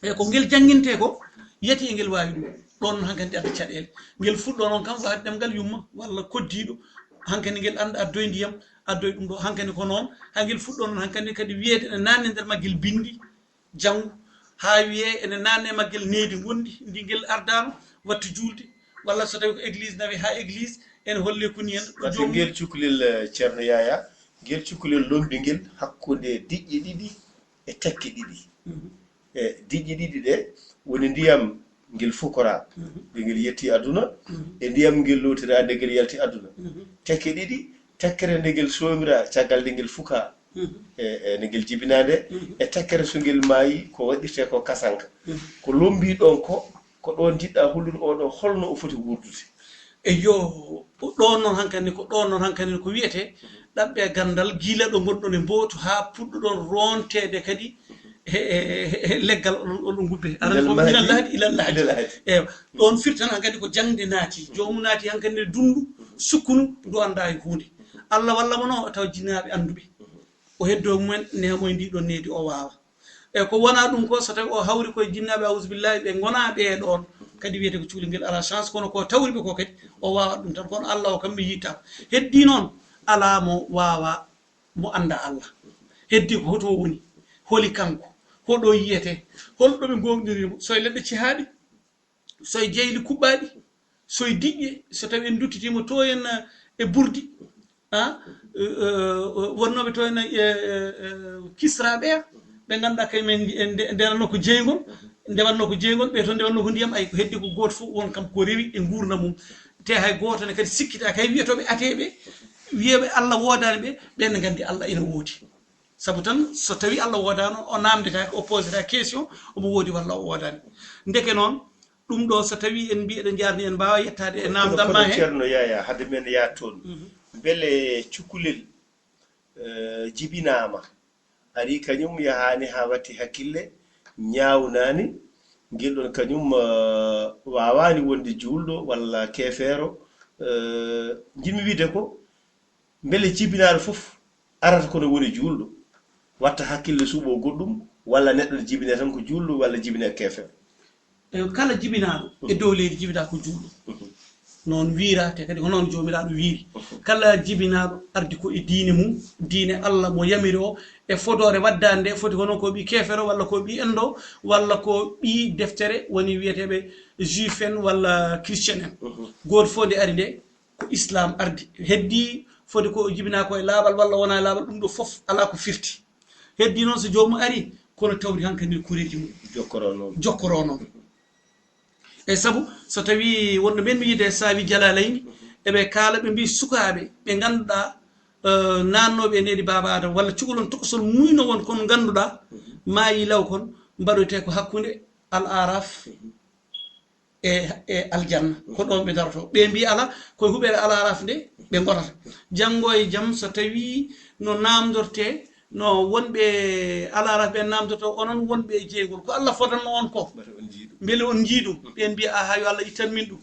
E ko ngel janngintee ko, yiyetee e ngel waawi ɗum. Ɗoon noon hankadi adda caɗeele. Ngel fuɗɗoo noon kam waɗde ɗemngal yumma walla koddiiɗo. Hankadi ngel annda addoy ndiyam, addoy ɗum ɗo. Hankadi ko noon, haa ngel fuɗɗoo noon hankadi kadi wiyeede ene naatni nder maggel binndi, janngo, haa wiyee ene naatni e maggel needi ngonndi, ndi ngel ardaano, wattu juulde, walla so tawi ko église nawi haa église, ene holle ko ni en. Wadde joomum ngel cukalel, eh, Ceerno Yaya, ngel cukalel lombi ngel hakkunde diƴƴe ɗiɗi e tekke ɗiɗi. E diƴƴe ɗiɗi ɗe woni ndiyam ngel fukora, nde ngel yetti aduna, e ndiyam ngel lootira nde ngel yalti aduna. Tekke ɗiɗi, tekkere nde ngel soomira caggal nde ngel fuka, e, e nde ngel jibina nde, e tekkere so ngel maayi ko waɗirte ko kasanka. Ko lombi ɗon ko, ko ɗon jiɗɗa hollude oɗo holno o foti wuurdude. Eyyo, ɗon noon hankadi ko, ɗon noon hankadi ko wiyetee ɗaɓɓe ganndal gila ɗo ngonɗon e mbootu haa puɗɗoɗon ronteede kadi he, he, he, he leggal oɗon, oɗon ngubbe. Aɗa anndi ko minal lahadi ilal lahadi. Ilal lahadi. Eewa. Ɗon firti tan hankadi ko jaŋde naati. Joomum naati hankadi e dunndu sukkunu ndu anndaa e huunde. Allah walla mo noon o tawa jinnaaɓe annduɓe. O heddoo mumen neemoy ndi ɗon needi o waawa. E ko wonaa ɗum ko, so tawi o hawri koye jinnaaɓe, auzubillahi, ɓe ngonaa ɓee ɗoon, kadi wiyetee ko cukalel ngel alaa chance, kono ko tawri ɓe ko kadi, o waawat ɗum tan, kono Allah o kam mi yiɗtaa. Heddii noon, alaa mo waawa, mo anndaa Allah. Heddii ko hoto o woni, holi kanko, hoɗo yiyetee, holɗo ɓe ngoongɗiniri mo, so e leɗɗe cehaaɗi, so e jeyli kuɓɓaaɗi, so e diƴƴe, so tawi en nduttitiima to en, eh, e burdi, ah, eh, eh, wonnooɓe to en, eh, eh, eh, Kisra ɓeya, ɓe ngannduɗaa kay men nde-, nde-, ndewanno ko jeygol, ndewanno ko jeygol, ɓe to ndewanno ko ndiyam, ay ko heddi ko gooto fof won kam ko rewi e nguurndam mum. Te hay gooto ne kadi sikkitaaki, hay wiyetooɓe ateeɓe, wiyeeɓe Allah woodaani ɓe, ɓen ne nganndi Allah ina woodi. Sabu tan, so tawi Allah woodaano, o naamndetaake, o poosetaake question, omo woodi walla o woodaani. Ndeke noon, Ɗum ɗo, so tawii en mbii eɗen njaarni, en mbaawaa yettaade e naamndal ma heen. Ceerno Yaya, hade men yaade toon, mbele cukalel, eh, jibinaama, arii kañum yahaani haa watti hakkille, ñaawnaani, ngel ɗoon kañum, eh, waawaani wonde juulɗo walla keefeero. Eh, njiɗmi wiyde ko, mbele jibinaaɗo fof arata kono woni juulɗo, watta hakkille suuɓoo goɗɗum, walla neɗɗo ne jibinee tan ko juulɗo walla jibinee keefeero? E kala jibinaaɗo e dow leydi jibinaa ko juulɗo. Noon wiiraa, te kadi ko noon Joomiraaɗo wiiri. Kala jibinaaɗo ardi ko e diine mum, diine Allah mo yamiri o, e fodoore waddaande nde foti ko noon ko ɓii keefeero walla ko ɓii enndo walla ko ɓii deftere woni wiyeteeɓe juif en walla christian en. Gooto fof nde ari nde ko Islam ardi. Heddii foti ko o jibinaa ko e laaɓal walla wonaa e laaɓal, ɗum ɗo fof alaa ko firti. Heddii noon so joomum ari, kono tawri hankadi koreeji mum. Jokkoroo noon. Jokkoroo noon. Eyi, sabu so tawii wonno men mi yiide saabi jalalayni, eɓe kaala, ɓe mbii sukaaɓe ɓe ngannduɗaa, eh, naatnooɓe e nehdi Baaba Aadama walla cukalon tokosol muyno won kon ngannduɗaa, maayi law kon, mbaɗoytee ko hakkunde Al Araf e, e aljanna. Ko ɗoon ɓe darotoo. Ɓe mbii alaa, koye huɓeere Al Araf nde ɓe ngonata. Janngo e jam, so tawii no naamndortee, no wonɓe Al Araf ɓe naamndortoo, onon wonɓe e jeyngol, ko Allah fodanno on ko? Mbele on njii ɗum? Ɓe mbiya, "Aha, yo Allah ittan min ɗum."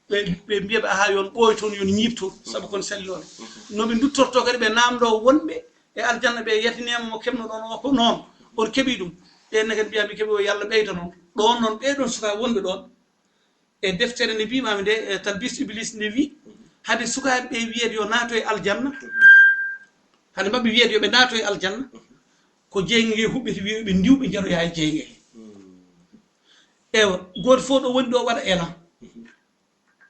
Ɓe, ɓe mbiya ɓe, "Aha, yo on ɓooy toon, yo on ñiiɓ toon, sabu kon sallooɓe." No ɓe nduttortoo kadi, ɓe naamndoo wonɓe e aljanna, ɓe yettineema mo keɓnoɗon o ko noon, on keɓii ɗum. Ɓeen ne kadi mbiya, "Mi keɓii o, yo Allah ɓeydan on." Ɗoon noon, ɓee ɗoon sukaaɓe wonɓe ɗoon, e deftere nde mbiimaami nde, e Talbis Iblis nde wii, hade sukaaɓe ɓe wiyeede yo naato e aljanna, hade maɓɓe wiyeede yo ɓe naato e aljanna, ko jeynge nge huɓɓete, wiya ɓe ndiw, ɓe njaroya e jeynge he. Ewa, gooto fof ɗo woni ɗo waɗa élan.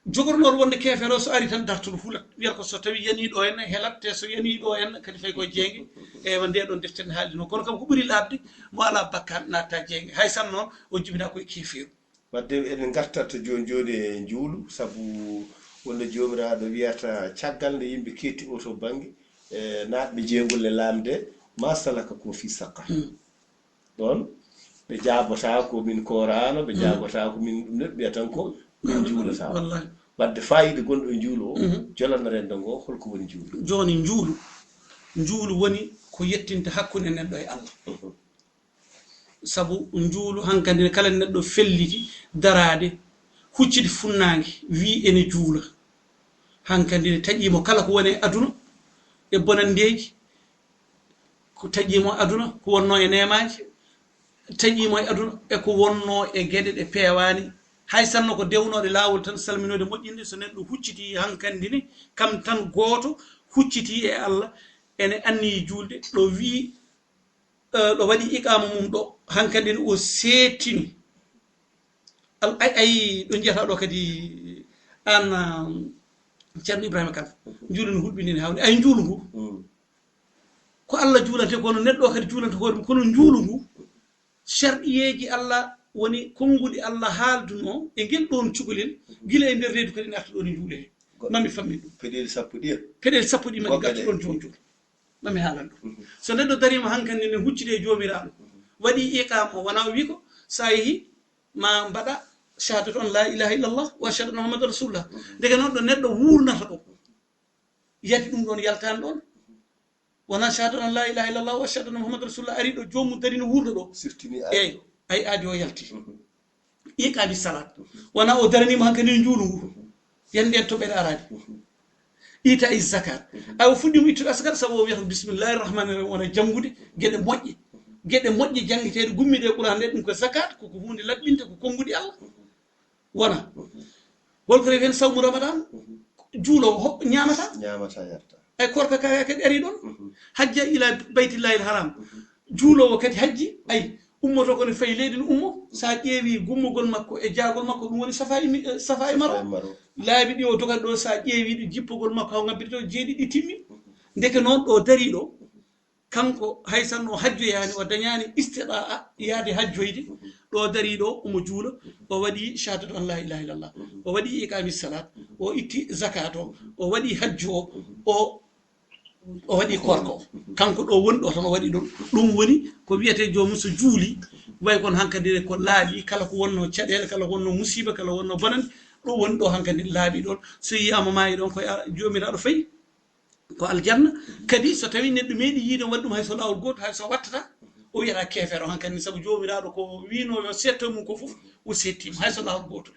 Jogornooɗo wonde keefeero, so ari tan dartuɗo hulat, wiyata ko so tawi yanii ɗo henna, helat, te so yanii ɗo henna, kadi fayi koye jeynge. Ewa, nde ɗon deftere ne haali noon. Kono kam ko ɓuri laaɓde, mo alaa bakkaat naatta jeynge. Hay sinno noon, o jibinaa koye keefeeru. Wadde eɗen ngarta to jooni jooni e njuulu, sabu wonde Joomiraaɗo wiyata, caggal nde yimɓe keetti oo to bannge, e naatɓe jeyngol e laamde, "Ma salakakum fi saqar?" Hmm. Ɗoon, ɓe njaabotaako min kooraano, ɓe, hmm, njaabotaako min ɗum, neɗɗo wiya tan ko min njuulata. Wallahi. Wadde faayiida gonɗo e njuulu o, mhm, jolana renndo ngo, holko woni njuulu? Jooni njuulu, njuulu woni ko yettinta hakkunde neɗɗo e Allah. Mhm. Sabu njuulu hankadi ne, kala neɗɗo felliti daraade, hucciti funnaange, wii ene juula. Hankadi ne taƴii mo kala ko woni e aduna e bonanndeeji, ko taƴii mo aduna, ko wonnoo e neemaaji, taƴii mo e aduna e ko wonnoo e geɗe ɗe peewaani. Hay sinno ko dewnooɗe laawol tan, salminoode moƴƴinde, so neɗɗo huccitii hankadi ne, kam tan gooto huccitii e Allah, ene anniyii juulde, ɗo wii, eh, ɗo waɗi iqaama mum ɗo, hankadi ne o seettini. Al-, ay, ay, ɗo njiyata ɗo kadi aan, um, Ceerno Ibrahima Kane, njuulu no hulɓinii haawnii. Ay, njuulu ngu. Mm. Ko Allah juulante, kono neɗɗo o kadi juulanta hoore mum. Kono njuulu ngu, sharɗiyeeji Allah woni konnguɗi Allah haaldunoo e ngel ɗoon cukalel, gila e nder reedu kadi ne arta ɗoon e njuulu he. Go-, mami fammin ɗum. Peɗeeli sappo ɗiya. Peɗeeli sappo ɗi mami. Goɗɗe garta ɗe. Ɗoon joom joom. Mami haalan ɗum. Mhm. So neɗɗo dariima hankadi ne hucciti e Joomiraaɗo, mhm, waɗi iqaama o, wonaa o wii ko, so a yehii, ma mbaɗa shahadatu an la ilaha illallah wa ashhadu anna Muhammadan rasulullah. Mhm. Ndeke noon ɗo neɗɗo wuurnata ɗo, yadi ɗum ɗoon yaltaani ɗoon. Wonaa shahadatu an la ilaha illallah wa ashhadu anna Muhammadan rasulullah ari ɗo, joomum dari no wuurda ɗo. Siftini aadi. Eey, o. Ay aadi o yalti. Mhm. Iqaami salaat. Mhm. Wonaa o daraniima hankadi e njuulu ngu. Mhm. Yande en toɓɓere araani. Mhm. Iita e zakat. Mhm. Ay o fuɗɗiima ittude asakara sabu o wiyata bismillahi rahmani rahim, wona janngude geɗe moƴƴe. Geɗe moƴƴe janngeteeɗe, gummiiɗe e Quraan nde, ɗum ko zakat, ko, ko huunde laɓɓinte, ko konnguɗi Allah. Mhm. Wona. Mhm. Holko rewi heen sawmu Ramadan? Mhm. Juuloowo ho-, ñaamata? Ñaamata, yarta. Ay korka kaya kadi ari ɗoon. Mhm. Hajja ila baytillahi al-haram. Mhm. Juuloowo kadi hajji, ay, ummoto ko ne fayi leydi no ummo. So a ƴeewi gummugol makko e jaagol makko, ɗum woni Safa e mi-, eh, Safa e Marwa. Safa e Marwa. Laabi ɗi o dogata ɗo, so a ƴeewi ɗi, jippugol makko, haa ngabbitoto jeeɗiɗi timmi. Mhm. Ndeke noon ɗo dariiɗo, kanko hay sinno o hajjoyaani, o dañaani istiɗaa'a yaade hajjoyde, mhm, ɗo dariiɗo omo juula, mhm, o waɗi shahadatu an la ilaha illallah, mhm, o waɗi iqaami salaat, mhm, o itti zakat o, mhm, o waɗi hajju o, mhm, o O waɗi koorka o. Kanko ɗo woni ɗo tan o waɗi ɗum. Ɗum woni ko wiyetee joomum so juuli, way kon hankadi ko laaɓi, kala ko wonno caɗeele, kala ko wonno musiiba, kala ko wonno bonande, ɗo woni ɗo hankadi laaɓi ɗon. So yiyaama maayi ɗon, ko a-, Joomiraaɗo fayi, ko aljanna. Kadi so tawi neɗɗo meeɗi yiide waɗi ɗum hay so laawol gooto, hay so wattata, o wiyata keefeero hankadi, sabu Joomiraaɗo ko wiino yo seetto mum ko fof, o seettiima hay so laawol gooto.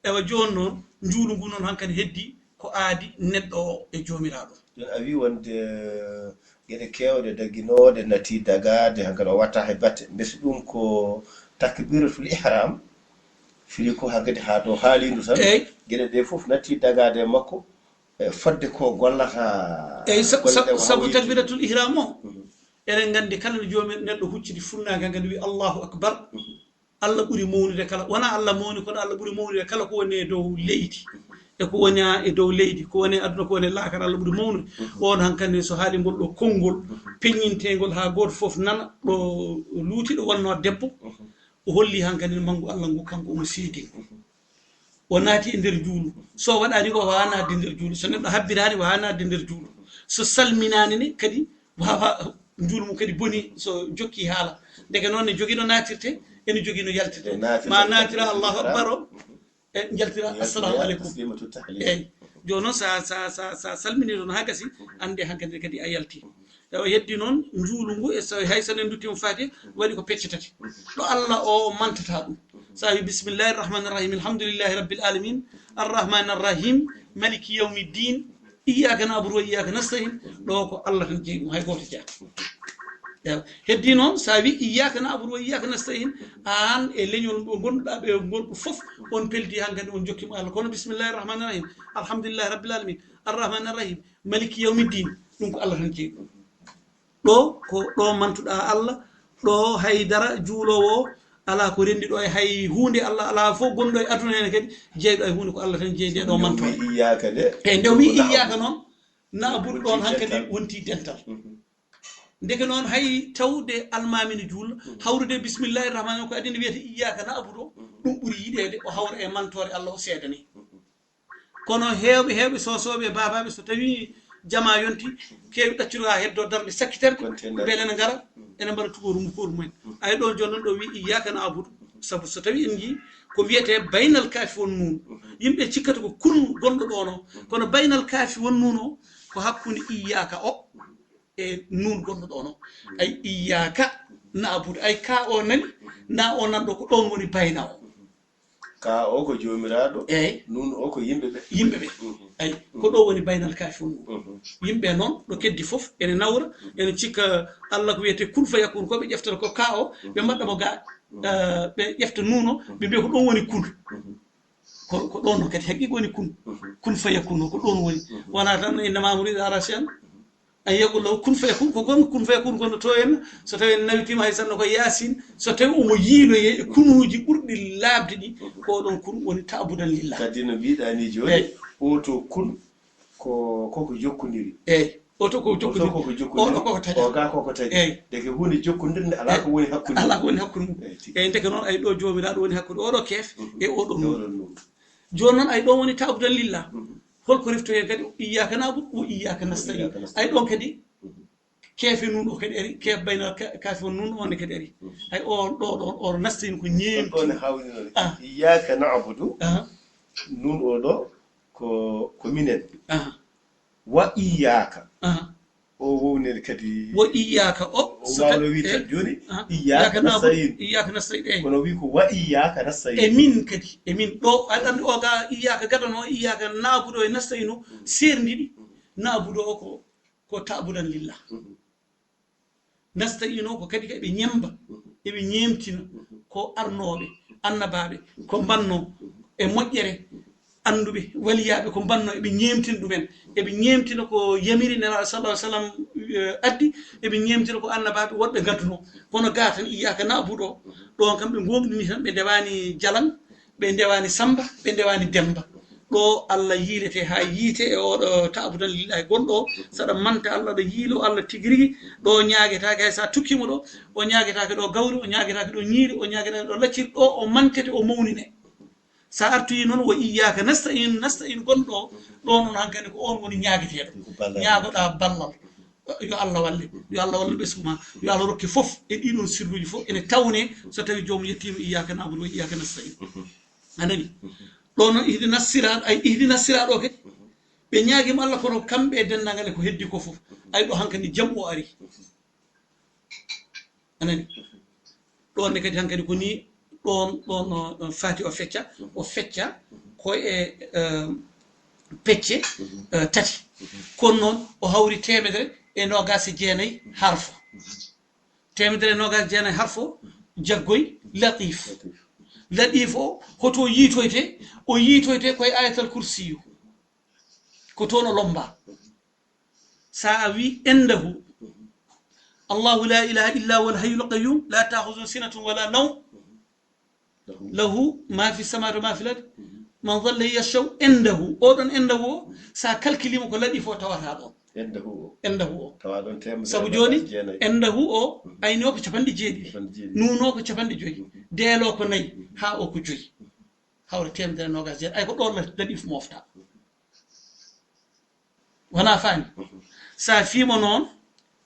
Ewa, jooni noon, njuulu ngu noon hankadi heddi ko aadi neɗɗo o e Joomiraaɗo. Jooni a wii wonde, eh, geɗe keewɗe dagginooɗe nati dagaade, hankadi o watta hay batte. Mbesi ɗum ko takbiratul ihram, firi ko hankadi haa to haalindu tan. Eey. Geɗe ɗe fof nati dagaade e makko, e fodde ko gollata. Eey, sa-, golle sa-, ɗe o sabu hawri. Takbiratul ihram o, mhm, eɗen nganndi kala no joomi neɗɗo hucciti funnaange hankadi wi Allahu akbar. Mhm. Allah ɓuri mawnude kala, wonaa Allah mawni, kono Allah ɓuri mawnude kala ko woni e dow leydi, e ko woni e dow leydi, ko woni e aduna, ko woni e laakara, Allah ɓuri mawnude. Mhm. On hankadi so haali ngol ɗo konngol, mhm, peññinteengol haa gooto fof nana, ɗo luuti, ɗo wonnoo debbo, mhm, o holli hankadi manngu Allah ngu, kanko omo seedi. Mhm. O naati e nder juulu. So waɗaani ko, o waawaa naatde nder juulu. So neɗɗo habbiraani, o waawaa naatde nder juulu. So salminaani ne, kadi waawaa, juulu mum kadi boni so jokki haala. Ndeke noon ne jogii no naatirte, ene jogii no yaltirte. Naafila. Ma naatira Allahu akbar o, e njaltira assalamu aleykum. Taslimatu tahlil. Eey. Jooni noon sa, sa, sa, sa salminii ɗoon haa gasi, annde hankadi kadi a yalti. Ewa, heddi noon njuulu ngu, e so, hay so en nduttiima Faatiha, waɗi ko pecce tati. Ɗo Allah o mantata ɗum. Sa wi, "Bismillahi rahmani rahim, alhamdulillahi rabbil alamin, arrahmani arrahim, maliki yawmi ddin, iyyaka na'budu wa iyyaka nasta'in." Ɗo ko Allah tan jeyi ɗum, hay gooto jeyaa. Ewa, heddi noon, sa wi, "Iyyaka na'budu wa iyyaka nasta'in," aan e leñol ngo ngonduɗaa ɓe ngonɗo fof, on peldi hankadi on jokki mo Allah. Kono, "Bismillahi rahmani rahim, alhamdulillahi rabbil alamin, arrahmani arrahim, maliki yawmi ddin," ɗum ko Allah tan jeyi ɗum. Ɗo ko ɗo mantuɗaa Allah, ɗo hay dara juuloowo o alaa ko renndi ɗo e hay huunde Allah, alaa fof gonɗo e aduna heen kadi jeyɗo e huunde, ko Allah tan jeyi nde ɗo mantoore. Iyyaka nde. Eyi, nde o wii iyyaka noon, na'budu ɗoon hankadi wonti dental. Mhm. Ndeke noon hay tawde almaami ne juula, mhm, hawrude bismillahi rahmani ko adii nde wiyata iyyaka na'budu o, mhm, ɗum ɓuri yiɗeede o hawra e mantoore Allah o seedane. Mhm. Kono heewɓe, heewɓe soosooɓe e baabaaɓe, so tawii jamaa yonti, keewi ɗaccude haa heddoo darnde sakkitorde, mbele ene ngara, ene mbaɗa tugooru mukooru mumen. Ay ɗoon jooni noon ɗo wii, "Iyyaaka na'budu." Sabu so tawii en njii ko wiyetee baynal kaafi won nuun. Yimɓe cikkata ko kun gonɗo ɗoon o. Kono baynal kaafi won nuun o, ko hakkunde iyyaaka o e nuun gonɗo ɗoon o. Ay iyyaaka na'budu. Ay kaa o nani, naa o nanɗo ko ɗoon woni bayna o. Kaa o ko Joomiraaɗo, eey, nuun o ko yimɓe ɓe. Yimɓe ɓe. Mhm. Eey, ko ɗo woni baynal kaafi won ɗum. Mhm. Yimɓe noon, ɗo keddi fof, ene nawra, ene cikka Allah ko wiyetee kun fayakun, ko ɓe ƴeftata ko kaa o, ɓe mbaɗa mo gaa, mhm, eh, ɓe ƴefta nuun o, ɓe mbiya ko ɗum woni kun. Mhm. Ko, ko ɗoon noon kadi haqiiqa woni kun. Mhm. Kun fayakun o, ko ɗoon woni. Mhm. Wonaa tan innama amruhu iza arada shay'an an yaqula lahu kun fayakun, ko gonga kun fayakun gonga to en, so tawi en nawitiima hay sanno ko Yaasin, so tawi omo yiiloyee e kunuuji ɓurɗi laaɓde ɗi, ko oɗon kun woni ta'budan lillah. Kadi no mbiɗaa ni jooni, eey, o to kun ko, ko ko jokkondiri. Eey, o to ko jokkondiri. O to ko jokkondiri. Oɗo ko ko taƴa. O gaa ko ko taƴa. Eey. Ndeke huunde jokkondirnde alaa ko woni hakkunde. Alaa ko woni hakkunde mum. Eey, tigi. Eey, ndeke noon ay ɗo Joomiraaɗo woni hakkunde oɗo keef e oɗo nuun. E oɗo nuun. Jooni noon ay ɗo woni ta'budan lillah. Mhm. Holko reftoyee kadi, "Iyyaaka na'budu wa iyyaaka nasta'iin." Iyyaaka nasta'iin. Ay ɗoon kadi, mhm, keefe nuun o kadi ari, keef baynal ka-, kaafi won nuun o, on ne kadi ari. Mhm. Ay o ɗo ɗoon, o nasta'iin ko ñeemti. Ɗoon ne hawni noon. Ah. "Iyyaaka na'budu." Aha. Nuun o ɗo ko, ko minen. Aha. "Wa iyyaaka." Aha. O wowniri kadi. "Wa iyyaaka" o, o so waawno tawi, wii tan, eh, jooni, aha, "Iyyaaka na'budu, nasta'iin." "Iyyaaka nasta'iin," eey. Kono wii ko "Wa iyyaaka nasta'iin." E min kadi, e min. Ɗo, aɗa anndi o ga "Iyyaaka" gadano, "Iyyaaka na'budu" e "nasta'iin" o, seerndiɗi. Na'budu o ko, ko ta'budan lillah. Mhm. "Nasta'iin" o ko kadi ka eɓe ñemmba, mhm, eɓe ñeemtina, mhm, ko arnooɓe, annabaaɓe, ko mbannoo e moƴƴere, annduɓe, waliyaaɓe ko mbannoo, eɓe ñeemtina ɗumen. Eɓe ñeemtina ko yamiri Nelaaɗo sallallahu alaihi wasallam, eh, addi, eɓe ñeemtina ko annabaaɓe woɗɓe ngaddunoo. Kono gaa tan, "Iyyaaka na'budu" o, ɗoon kam ɓe ngoongɗini tan, ɓe ndewaani Jalan, ɓe ndewaani Sammba, ɓe ndewaani Demmba. Ɗo Allah yiiletee haa yiite e oɗo ta'budan lillahi gonɗo o, saɗa manta Allah, aɗa yiiloo Allah tigi rigi, ɗo ñaagetaake hay so a tukkiima ɗo, o ñaagetaake ɗo gawri, o ñaagetaake ɗo ñiiri, o ñaagetaake ɗo lacciri, ɗo o mantete, o mawninee. So a artoyi noon, wa iyyaaka nasta'in, nasta'in gonɗo o, ɗo noon hankadi ko on woni ñaageteeɗo. Ñaagoɗaa ballal. Yo Allah walle, yo Allah wallu ɓesngu ma, yo Allah rokke fof e ɗiɗon sirluuji fof ene tawne so tawi joomum yettiima iyyaaka na'budu wa iyyaaka nasta'in. A nani? Ɗo noon ihdina siraat, ay ihdina siraat o kadi. Ɓe ñaagima Allah kono kamɓe e denndaangal e ko heddi ko fof. Ay ɗo hankadi jam o ari. A nani? Ɗon ne kadi hankadi ko ni ɗon, ɗon, uh, fati o fecca, o fecca ko e, uh, pecce, uh, tati. Kono noon o hawri teemedere e noogaas e jeenayi harfo. Teemedere e noogaas e jeenayi harfo, jaggoy latif. Latif o, hoto yiitoyte? O yiitoyte koye ayatal kursiyu. Ko toon o lomba. Sa a wi indahu, Allahu la ilaha illa huwa al-hayyul qayyum, la ta'khudhuhu sinatun wala nawm, lahu ma fi samawati wa ma fil ard, man dha alladhi yashfa'u indahu. Oɗon indahu o, sa calculima ko latif o tawata ɗon. Indahu o. Indahu o. Tawa ɗon teemedere. Sabu jooni, indahu o, ayni o ko capanɗe jeeɗiɗi. Capanɗe jeeɗiɗi. Nuun o ko capanɗe joyi. Deel o ko nayi. Haa o ko joyi. Hawra teemedere e noogaas jeeɗiɗi. Ay ko ɗon latif mofta. Wona faami? Sa fiimo noon,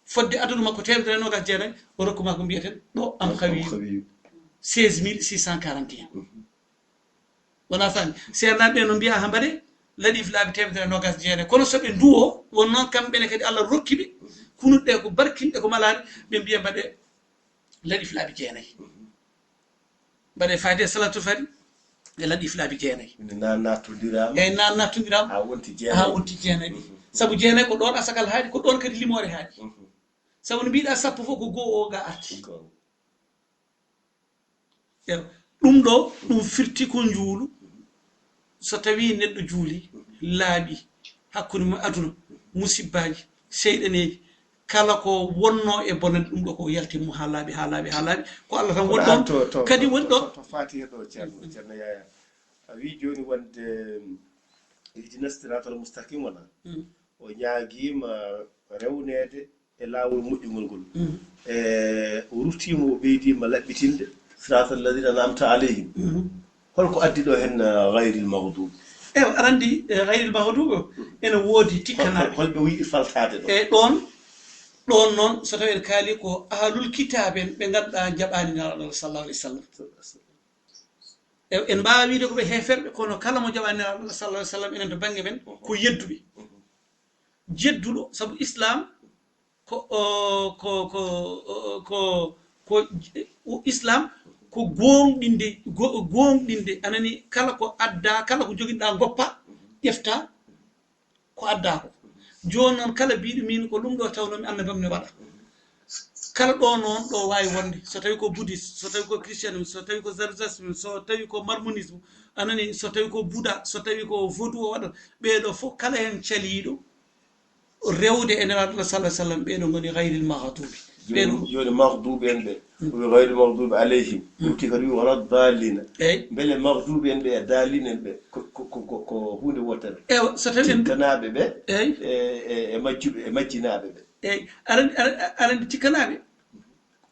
fodde adadu makko teemedere e noogaas jeenayi, o rokku ma ko mbiyaten ɗo am xawiyu. Seize mille six cent quarante et un. Wona faami? Seernaaɓe ɓe no mbiya ha mbaɗe latif laabi teemedere e noogaas jeenayi. Kono so ɓe nduwo, won noon kamɓe ne kadi Allah rokki ɓe, kunuɗe ko barkinɗe ko malaani, ɓe mbiya mbaɗe latif laabi jeenayi. Mbaɗe faade e salatul fati e latif laabi jeenayi. Ina na nattondiraama. Eyi, na nattondiraama. Haa wonti jeenayi. Haa wonti jeenayi. Sabu jeenayi ko ɗoon asakal haaɗi, ko ɗoon kadi limoore haaɗi. Sabu no mbiɗa sappo fof ko goo o ga arti. Ewa. Ɗum ɗo, ɗum firti ko njuulu. So tawi neɗɗo juuli, laaɓi hakkunde mum e aduna, musibbaaji, seyɗaneeji, kala ko wonno e bonande ɗum ɗo ko yalti mo haa laaɓi, haa laaɓi, haa laaɓi. Ko Allah tan woni ɗon. Kadi woni ɗon. To Fatiha ɗo, Ceerno, Ceerno Yaya. A wi jooni wonde, mm, ihdina siratal mustaqim wona. Mm. O ñaagiima rewneede e laawol moƴƴungol ngol. Mhm. E, o ruttiima, o ɓeydiima laɓɓitinde, siratal ladina an'amta alayhim. Mhm. Holko addi ɗo heen, eh, gayril maghdubi? Ewa, aɗa anndi, eh, gayril maghdubi o, ene woodi tikkanaaɓe. Hol, hol, holɓe o yiɗi faltaade ɗo? E ɗoon, ɗoon noon, so tawi en kaali ko ahlul kitaab en, ɓe ngannduɗaa njaɓaani Nelaaɗo Allah sallallahu alayhi wa sallam. E, en mbaawa wiide ko ɓe heeferɓe, kono kala mo jaɓaani Nelaaɗo Allah sallallahu alayhi wa sallam, enen to bannge men, ko yedduɓe. Jedduɗo, sabu Islam ko, o, ko, ko, o, ko, ko, o, Islam ko gooŋɗinde, go-, gooŋɗinde, anani, kala ko adda, kala ko joginɗa, goppa, ƴefta, ko adda ko. Jooni noon, kala biiɗo min ko ɗum ɗo tawnomi, annabam ne waɗa. Kala ɗo noon ɗo waawi wonde, so tawi ko bouddhiste, so tawi ko christianisme, so tawi ko zoroastrisme, so tawi ko mormonisme, anani, so tawi ko Buddha, so tawi ko vodou o waɗata, ɓeeɗo fof kala heen caliiɗo rewde e Nelaaɗo Allah sallallahu alaihi wasallam, ɓeeɗo ngoni gayril maghdubi. Jooni, ɓeeɗo jooni maghdubi en ɓe, mm, ko gayril maghdubi alayhim. Mm. Ɗum ti kadi wi wala dallina. Eyi. Mbele maghdubi en ɓe e dallin en ɓe ko, ko, ko, ko, ko huunde wootere. Ewa, so tawi en tikkanaaɓe ɓe, eyi, e, e, e majjuɓe, e majjinaaɓe ɓe. Eyi, aɗa anndi, aɗa, aɗa anndi tikkanaaɓe,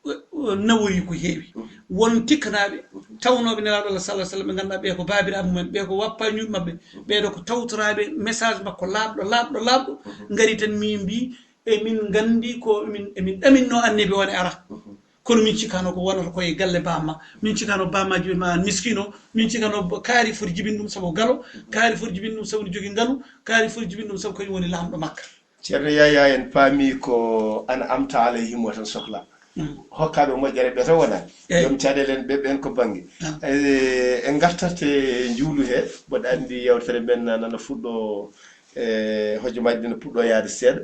o, o nawoyi ko heewi. Mhm. Won tikkanaaɓe, mhm, tawnooɓe Nelaaɗo Allah sallallahu alaihi wasallam, ɓe ngannduɗaa ɓe ko baabiraaɓe mumen, ɓe ko wappañuuɓe maɓɓe, mhm, ɓeeɗo ko tawtoraaɓe message makko laaɓɗo, laaɓɗo, laaɓɗo, mhm, ngari tan min mbi, emin nganndi ko emin, emin ɗaminno annabi o ne ara. Mhm. Kono min cikkano ko wonata ko e galle bamma. Min cikkano bammaji ɓe ma miskino. Min cikkano kaari foti jibin ɗum sabu galo. Mhm. Kaari foti jibin ɗum sabu ne jogi ngalu. Kaari foti jibin ɗum sabu kañum woni laamɗo Makka. Ceerno Yaya, en paami ko an'amta alayhim o tan sokla. Mm. Hokkaaɓe moƴƴere ɓe tan wonani. Eyi. Joom caɗeele en ɓe, ɓen ko bannge. Ah. E, en ngartat e njuulu he, mboɗo anndi yewtere men nana fuɗɗo, e, hojomaaji ɗi no puɗɗo yaade seeɗa.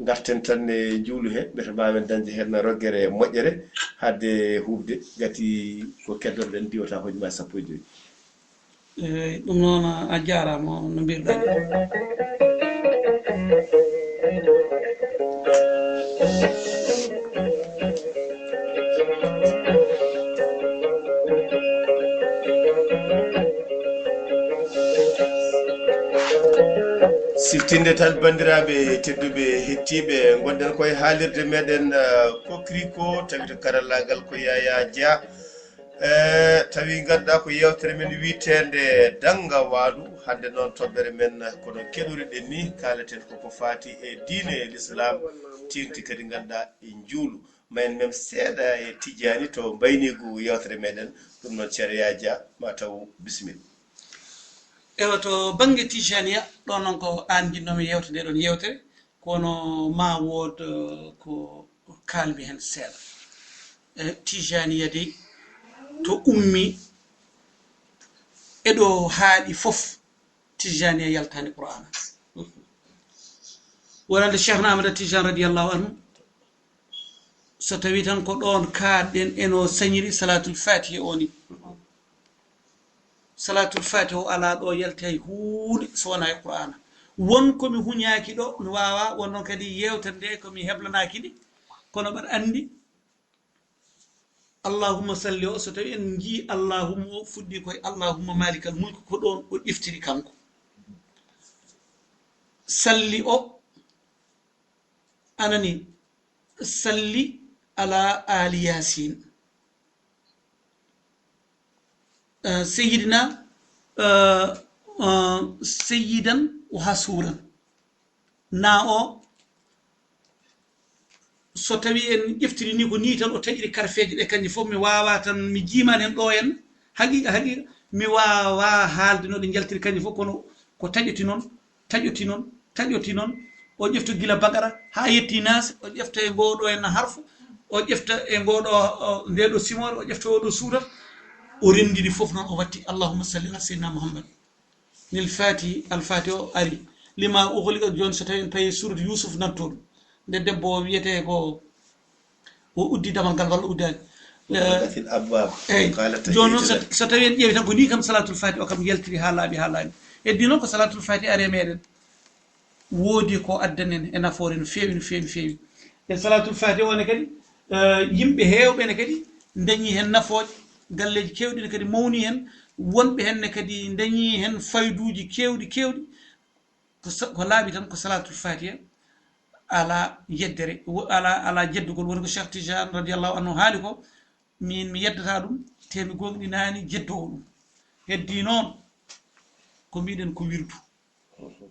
Ngarten tan e njuulu he, mbete mbaawen dañde heen roggere moƴƴere, haade huuɓde, ngati ko keddotoɗen diwata hojomaaji sappo e joy. Eey, ɗum noon, a jaaraama, no mbiruɗaa ni. Siftinde tan, banndiraaɓe tedduɓe, hettiiɓe, ngonɗen koye haalirde meɗen, eh, Kokriko, tawi to karallaagal ko Yaya Dia. E tawi ngannduɗaa ko yeewtere men wiyeteende Dannga Waalo. Hannde noon toɓɓere men kono keɗoriɗen ni, kaaleten koko faati e diine e Lislaam, teeŋti kadi ngannduɗaa e njuulu. Ma en mem seeɗa e Tijjaani to mbayniigu yeewtere meɗen, ɗum noon Ceerno Yaaja ma taw bisimilla. Ewa, to bannge Tijjaaniya ɗo noon ko aan njiɗnoomi yeewtande ɗoon yeewtere, kono ma wood eh, ko kaalmi heen seeɗa. E Tijjaaniya dey to ummi e ɗo haaɗi fof Tijjaaniya yaltaani Qur'aana. Wonande Cheikhna Ahmada Tijaan radiyallahu anhu, so tawi tan ko ɗoon kaaɗɗen eno sañiri Salaatul Faatiha o ni. Salaatul Faatiha o alaa ɗo yalti hay huunde so wonaa e Qur'aana. Won ko mi huñaaki ɗo mi waawaa, won noon kadi yeewtere nde ko mi heblanaaki nde, kono mbaɗa anndi Allahumma salli o, so tawi en njii Allahumma o fuɗɗi koye Allahumma malikal mulki, ko ɗoon o ƴeftiri kanko. Salli o, anani, salli ala ali Yasin. Eh, Seyyidina, eh, eh, Seyyidan wa Hasuuran. Na o, so tawi en ƴeftiri ni ko ni tan o taƴiri karfeeje ɗe kanji fof, mi waawaa tan mi jiiman en ɗo en haqiiqa haqiiqa, mi waawaa haalde no ɗe njaltiri kanji fof, kono ko taƴoti noon, taƴoti noon, taƴoti noon, o ƴefta gila Baqara haa yetti Naas, o ƴefta e ngoo ɗo en harfu, o ƴefta e ngoo ɗo, o, ndee ɗo simoore, o ƴefta oo ɗo suurat, o renndini fof noon o watti Allahumma salli ala Seydina Muhammad. Nil Faati, Al Faati o ari. Lima uxliqa, jooni so tawi en payi surat Yuusuf nanto ɗum. Nde debbo o wiyetee ko o uddi damal ngal walla uddaani. Eyi. Jooni noon so tawi en ƴeewi tan ko ni kam Salaatul Faati o kam yaltiri haa laaɓi haa laaɓi. Heddi noon ko Salaatul Faati ari e meɗen. Woodi ko addanen e nafoore no feewi no feewi no feewi. E Salaatul Faati o ne kadi, eh, yimɓe heewɓe ne kadi ndañi heen nafooje, galleeji keewɗi ne kadi mawni heen, wonɓe heen ne kadi ndañi heen fayduuji keewɗi keewɗi. Ko sa- ko laaɓi tan ko Salaatul Faatiha alaa yeddere, wo- alaa alaa jeddugol. Woni ko Cheikh Tijaan radiyallahu anhu haali ko, min mi yeddataa ɗum te mi goongɗinaani jeddoowo ɗum. Heddii noon ko mbiɗen ko wirdu.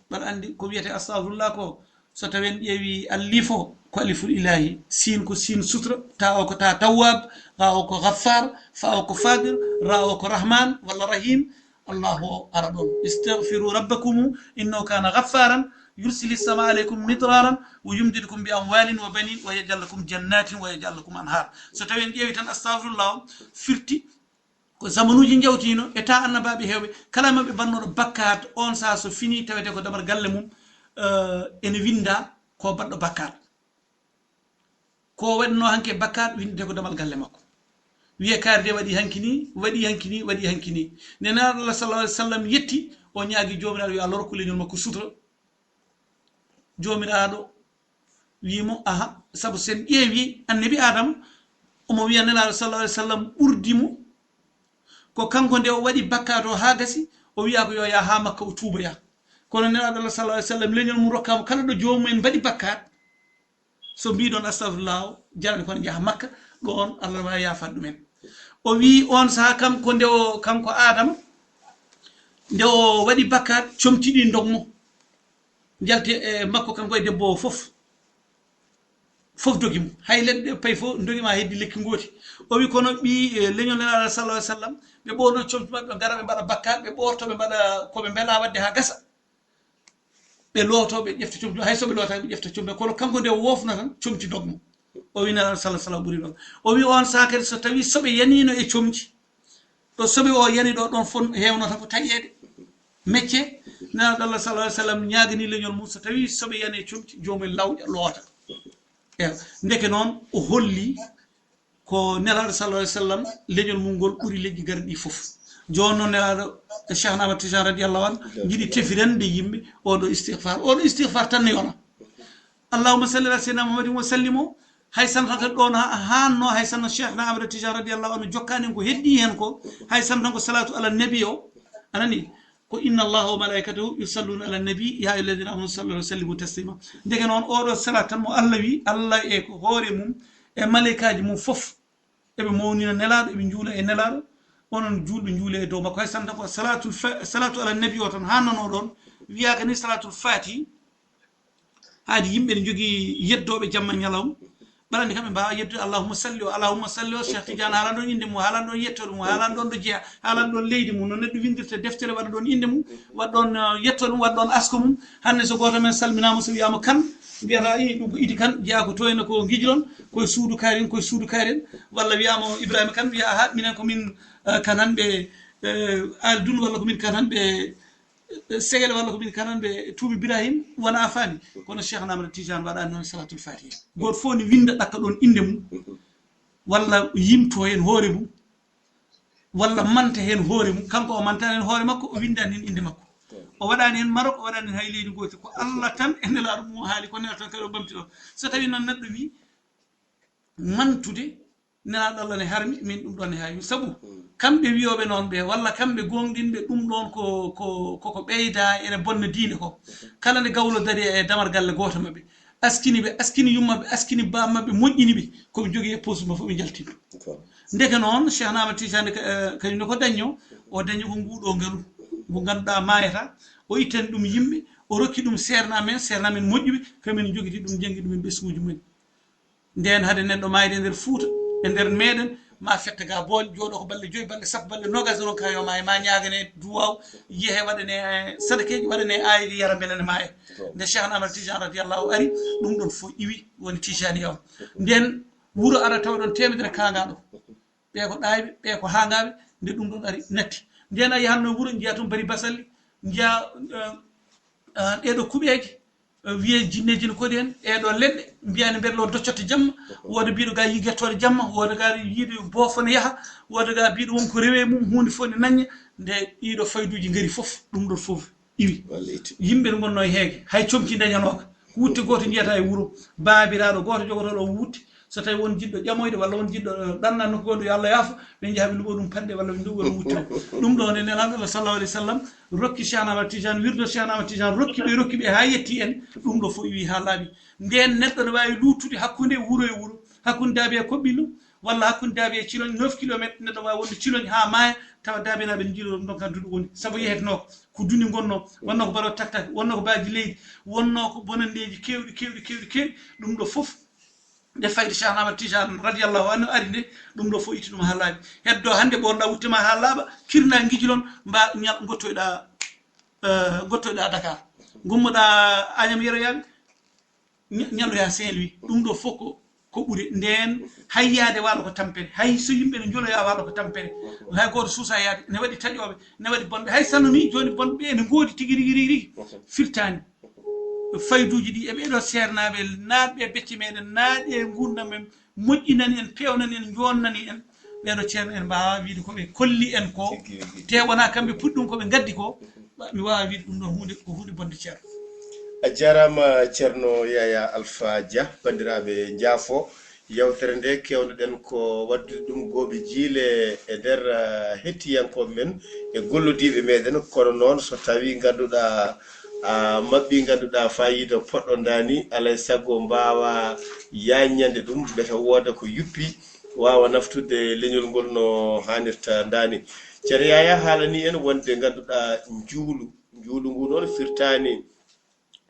Mbaɗa anndi ko wiyetee astahfirullah ko, so tawi en ƴeewi alif o ko aliful ilaahi, siin ko siin sutura, taa o ko taa tawwaab, raa o ko gaffaar, faa o ko faadir, raa o ko rahmaan walla rahiim. Allahu o ara ɗoon. Istahfiru rabbakumu innahu kaana gaffaaran, yursili sama aleykum midraaran, wa yumdidkum bi amwaalin wa baniin, wa yajal lakum jannaatin wa yajal lakum anhaar. So tawi en ƴeewi tan astahfirullah o firti ko zamanuuji njawtiino e taa annabaaɓe heewɓe, kala e maɓɓe baɗnooɗo bakkaat, oon sahaa so finii tawetee ko damal galle mum, eh, ene winndaa ko baɗɗo bakkaat. Ko waɗnoo hanki e bakkaat winndetee ko damal galle makko. Wiyee kaari de waɗii hanki nii, waɗii hanki nii, waɗii hanki nii. Nde Nelaaɗo Allah sallallahu alayhi wa sallam yetti, o ñaagii Joomiraaɗo yo Allah rokku leñol makko sutura. Joomiraaɗo wii mo, aha, sabu so en ƴeewi Annabi Aadama, omo wiya Nelaaɗo sallallahu alayhi wa sallam ɓurdi mo ko kanko nde o waɗi bakkaat o haa gasi, o wiyaa ko yo yah haa Makka o tuuboya. Kono Nelaaɗo Allah sallallahu alayhi wa sallam leñol mum rokkaa mo kala ɗo joomum en mbaɗi bakkaat, so mbiiɗon astahfirullah o jarani kono njaha Makka, ɗoon Allah no waawi yaafaade ɗum en. O wii oon sahaa kam ko nde o kanko Aadama nde o waɗi bakkaat comci ɗi ndog mo. Njalti e makko kanko e debbo o fof. Fof dogi mo. Hay leɗɗe pay fof dogi ma heddi lekki ngooti. O wi kono ɓi, eh, leñol Nelaaɗo sallallahu alayhi wa sallam, ɓe ɓoorno comci maɓɓe, ɓe ngara ɓe mbaɗa bakkaat, ɓe ɓoorto ɓe mbaɗa ko ɓe mbela waɗde haa gasa. Ɓe looto ɓe ƴefta comci, hay so ɓe lootaaki ɓe ƴefta comci, kono kanko nde o woofno tan comci dog mo. O wi Nelaaɗo sallallahu alayhi wa sallam ɓuri ɗon. O wi on sahaa kadi so tawi soɓe yaniino e comci, ɗo soɓe o yani ɗo ɗon fof heewno tan ko taƴeede. Mecce, Nelaaɗo Allah sallallahu alayhi wa sallam ñaagani leñol mum so tawi soɓe yani e comci, joomum en lawƴa loota. Ewa, ndeke noon o holli ko Nelaaɗo sallallahu alayhi wa sallam leñol mum ngol ɓuri leƴƴi garɗi ɗi fof. Jooni noon Nelaaɗo Cheikh Ahmad Tidiane radiyallahu anhu yiɗi tefirande yimɓe oɗo istigfaar. Oɗo istigfaar tan ne yona. Allahumma salli ala sayyidina Muhammadin wa sallim o, hay sinno tan kadi ɗoon ha-, haanno, hay sinno Cheikhna Ahmada Tidiane radiyallahu anhu jokkaani en ko heddii heen ko, hay sinno tan ko salaatu ala nabi o, anani, ko inna Allaha wa malaikatahu yusalluna ala nabi, ya ayyuha alladhina amanu sallu alayhi wa sallimu taslima. Ndeke noon, oɗo salaat tan mo Allah wi, Allah e ko hoore mum, e malaikaaji mum fof, Eɓe mawnina Nelaaɗo, eɓe njuula e Nelaaɗo, onon juulɓe njuule e dow makko. Hay santa ko salatul fa-, salatu ala nabi o tan haa nanoo ɗoon, wiyaaka ni salatul fati, haadi yimɓe ne njogii yeddooɓe jamma ñalawma, ɓaɗani kamɓe mbaawa yeddude allahumma salli o, allahumma salli o, Cheikh Tidiane haalan ɗoon innde mum, haalan ɗoon yettoode mum, haalan ɗoon ɗo jeyaa, haalan ɗoon leydi mum, no neɗɗo winndirta deftere, waɗa ɗoon innde mum, waɗa ɗoon, eh, yettoode mum, waɗa ɗoon asko mum. Hannde so gooto men salminaama, so wiyaama Kan, mbiyata, "Ii, ɗum ko Idi Kan, jeyaa ko toyna ko Ngijlon, koye suudu kaari en, koye suudu kaari en." Walla wiyaama Ibrahima Kan, wiya, "Aha, minen ko min, eh, Kan han ɓe, eh, Aali Dun, walla ko min Kan han ɓe, eh, Segele, walla ko min Kan han ɓe Tuubi Birahim." Wona a faami? Kono Cheikh Ahmad Tidiane waɗaani noon salatul fatiha. Gooto fof ne winnda ɗakka ɗoon innde mum, walla yimto heen hoore mum, walla manta heen hoore mum. Kanko o mantani heen hoore makko, o winndani heen innde makko. O waɗaani heen Marok, o waɗaani heen hay leydi gooti. Ko Allah tan e Nelaaɗo mum o haali, ko Nelaaɗo tan kadi o ɓamti ɗoon. So tawii noon neɗɗo wii mantude Nelaaɗo Allah ne harmi, min ɗum ɗoon ne haawi. Sabu kamɓe wiyooɓe noon ɓe, walla kamɓe gooŋɗinɓe ɗum ɗoon ko, ko, ko, ko ɓeyda ene bonna diine ko. Kala nde gawlo dari e damar galle gooto maɓɓe, askini ɓe, askini yumma ɓe, askini baam maɓɓe, moƴƴini ɓe, ko ɓe njogii e poos maɓɓe fof ɓe njaltini ɗum. Ndeke noon, Cheikh Ahmad Tidiane ka-, eh, kañum ne ko dañño, o dañi ko nguuɗo ngalu, ngu ngannduɗaa maayata, o ittani ɗum yimɓe, o rokki ɗum seernaaɓe men, seernaaɓe men moƴƴuɓe, kamen njogiti ɗum, njanngi ɗum e ɓesnguuji mumen. Ndeen hade neɗɗo maayde e nder Fuuta, e nder meeɗen, ma fetta ga bool, jooɗo ko balɗe joyi, balɗe sappo, balɗe noogaas, ronka yo maaye, ma ñaagane duwaaw, yehe waɗane, eh, sadakeeji, waɗane aayeeje, yara mbele ne maaya. Nde Cheikh Ahmad Tidiane radiyallahu ari, ɗum ɗoon fof iwi, woni Tijaani on. Ndeen wuro ara tawa ɗoon teemedere kaangaaɗo. Ɓee ko ɗaayɓe, ɓee ko haangaaɓe, nde ɗum ɗoon ari natti. Ndeen a yahatno wuro, njiya toon bari basalli, njiya, eh, eh, ɗee ɗo kuɓeeje, eh, wiyee jinneeji no koɗi heen, ɗee ɗo leɗɗe, mbiyaani mbeɗa lo doccotte jamma, wooda mbiɗo ga yi gettoode jamma, wooda ga yiɗo boofo ne yaha, wooda ga mbiɗo won ko rewee mum, huunde fof ne nañña, nde ɗii ɗo fayduuji ngari fof, ɗum ɗoon fof iwi. Walla itti. Yimɓe ne ngonnoo e heege, hay comci dañanooka. Wutte gooto njiyata e wuro, baabiraaɗo gooto jogotooɗo o wutte. So tawii won jiɗɗo ƴamoyde walla won jiɗɗo, eh, ɗanna nokku goɗɗo, yo Allah yaafo, ɓe njaha ɓe nduɓa ɗum panɗe walla ɓe nduɓa ɗum wutte o. Ɗum ɗoo ne Nelaaɗo Allah sallallahu alaihi wasallam rokki Cheikh Ahmad Tidiane, wirdo Cheikh Ahmad Tidiane rokki ɓe, rokki ɓe haa yetti en. Ɗum ɗo fof iwi haa laaɓi. Ndeen neɗɗo ne waawi luuttude hakkunde wuro e wuro, hakkunde Daabe e Koɓɓillo, walla hakkunde Daabe e Ciloñ, neuf kilomètres, neɗɗo waawi wonde Ciloñ haa maaya, tawa Daabenaaɓe ne njiloo ɗum ɗon, kam duɗu woni. Sabu yehetnoo ko, ko duni ngonnoo, wonnoo ko baro taktak, wonnoo ko baaji leydi, wonnoo ko bonanndeeji keewɗi, keewɗi, keewɗi, keewɗi. Ɗum ɗo fof, nde fayde Cheikh Ahmad Tidiane radiyallahu anhu ari nde, ɗum ɗo fof itti ɗum haa laaɓi. Heddo hannde ɓoorɗa wutte ma haa laaɓa, kirna Ngijlon, mba ñal ngottoyɗa, eh, ngottoyɗa Dakar. Ngummoɗa Agnam Yeroyaaɓe, ña-, ñalloya Saint-Louis. Ɗum ɗo fof ko, ko ɓure. Ndeen hay yaade waalo ko tampere. Hay so yimɓe ne njoloya waalo ko tampere. Hay gooto suusa yaade. Ne waɗi taƴooɓe, ne waɗi bonɓe. Hay sano ni jooni bonɓe ene ngoodi tigi rigi, rigi, rigi. Firtaani. Fayduuji ɗi e ɓee ɗoo seernaaɓe naatɓe e becce meeɗen, naatɓe e nguurndam men, moƴƴinani en, peewnani en, njoonnani en. Ɓee ɗoo ceerno en mbaawaa wiyde ko ɓe kolli en ko, tigi rigi, te wonaa kamɓe puɗɗi ɗum, ko ɓe ngaddi ko. Mi waawaa wiyde ɗum ɗoo huunde, ko huunde bonde, ceerno. A jaaraama, Ceerno Yaya Alfa Dia. Banndiraaɓe, njaafo yewtere nde, keewno-ɗen ko waɗde ɗum gooɓe jiile e nder, ah, hettiyankooɓe men e gollodiiɓe meeɗen. Kono noon, so tawii ngannduɗaa, a maɓɓii, ngannduɗaa faayiida poɗɗo ndaani, alay sago mbaawa yaaññande ɗum, mbete wooda ko yuppi, waawa naftude leñol ngol no haanirta ndaani. Ceerno Yaya haalanii en wonde ngannduɗaa njuulu, njuulu ngu noon firtaani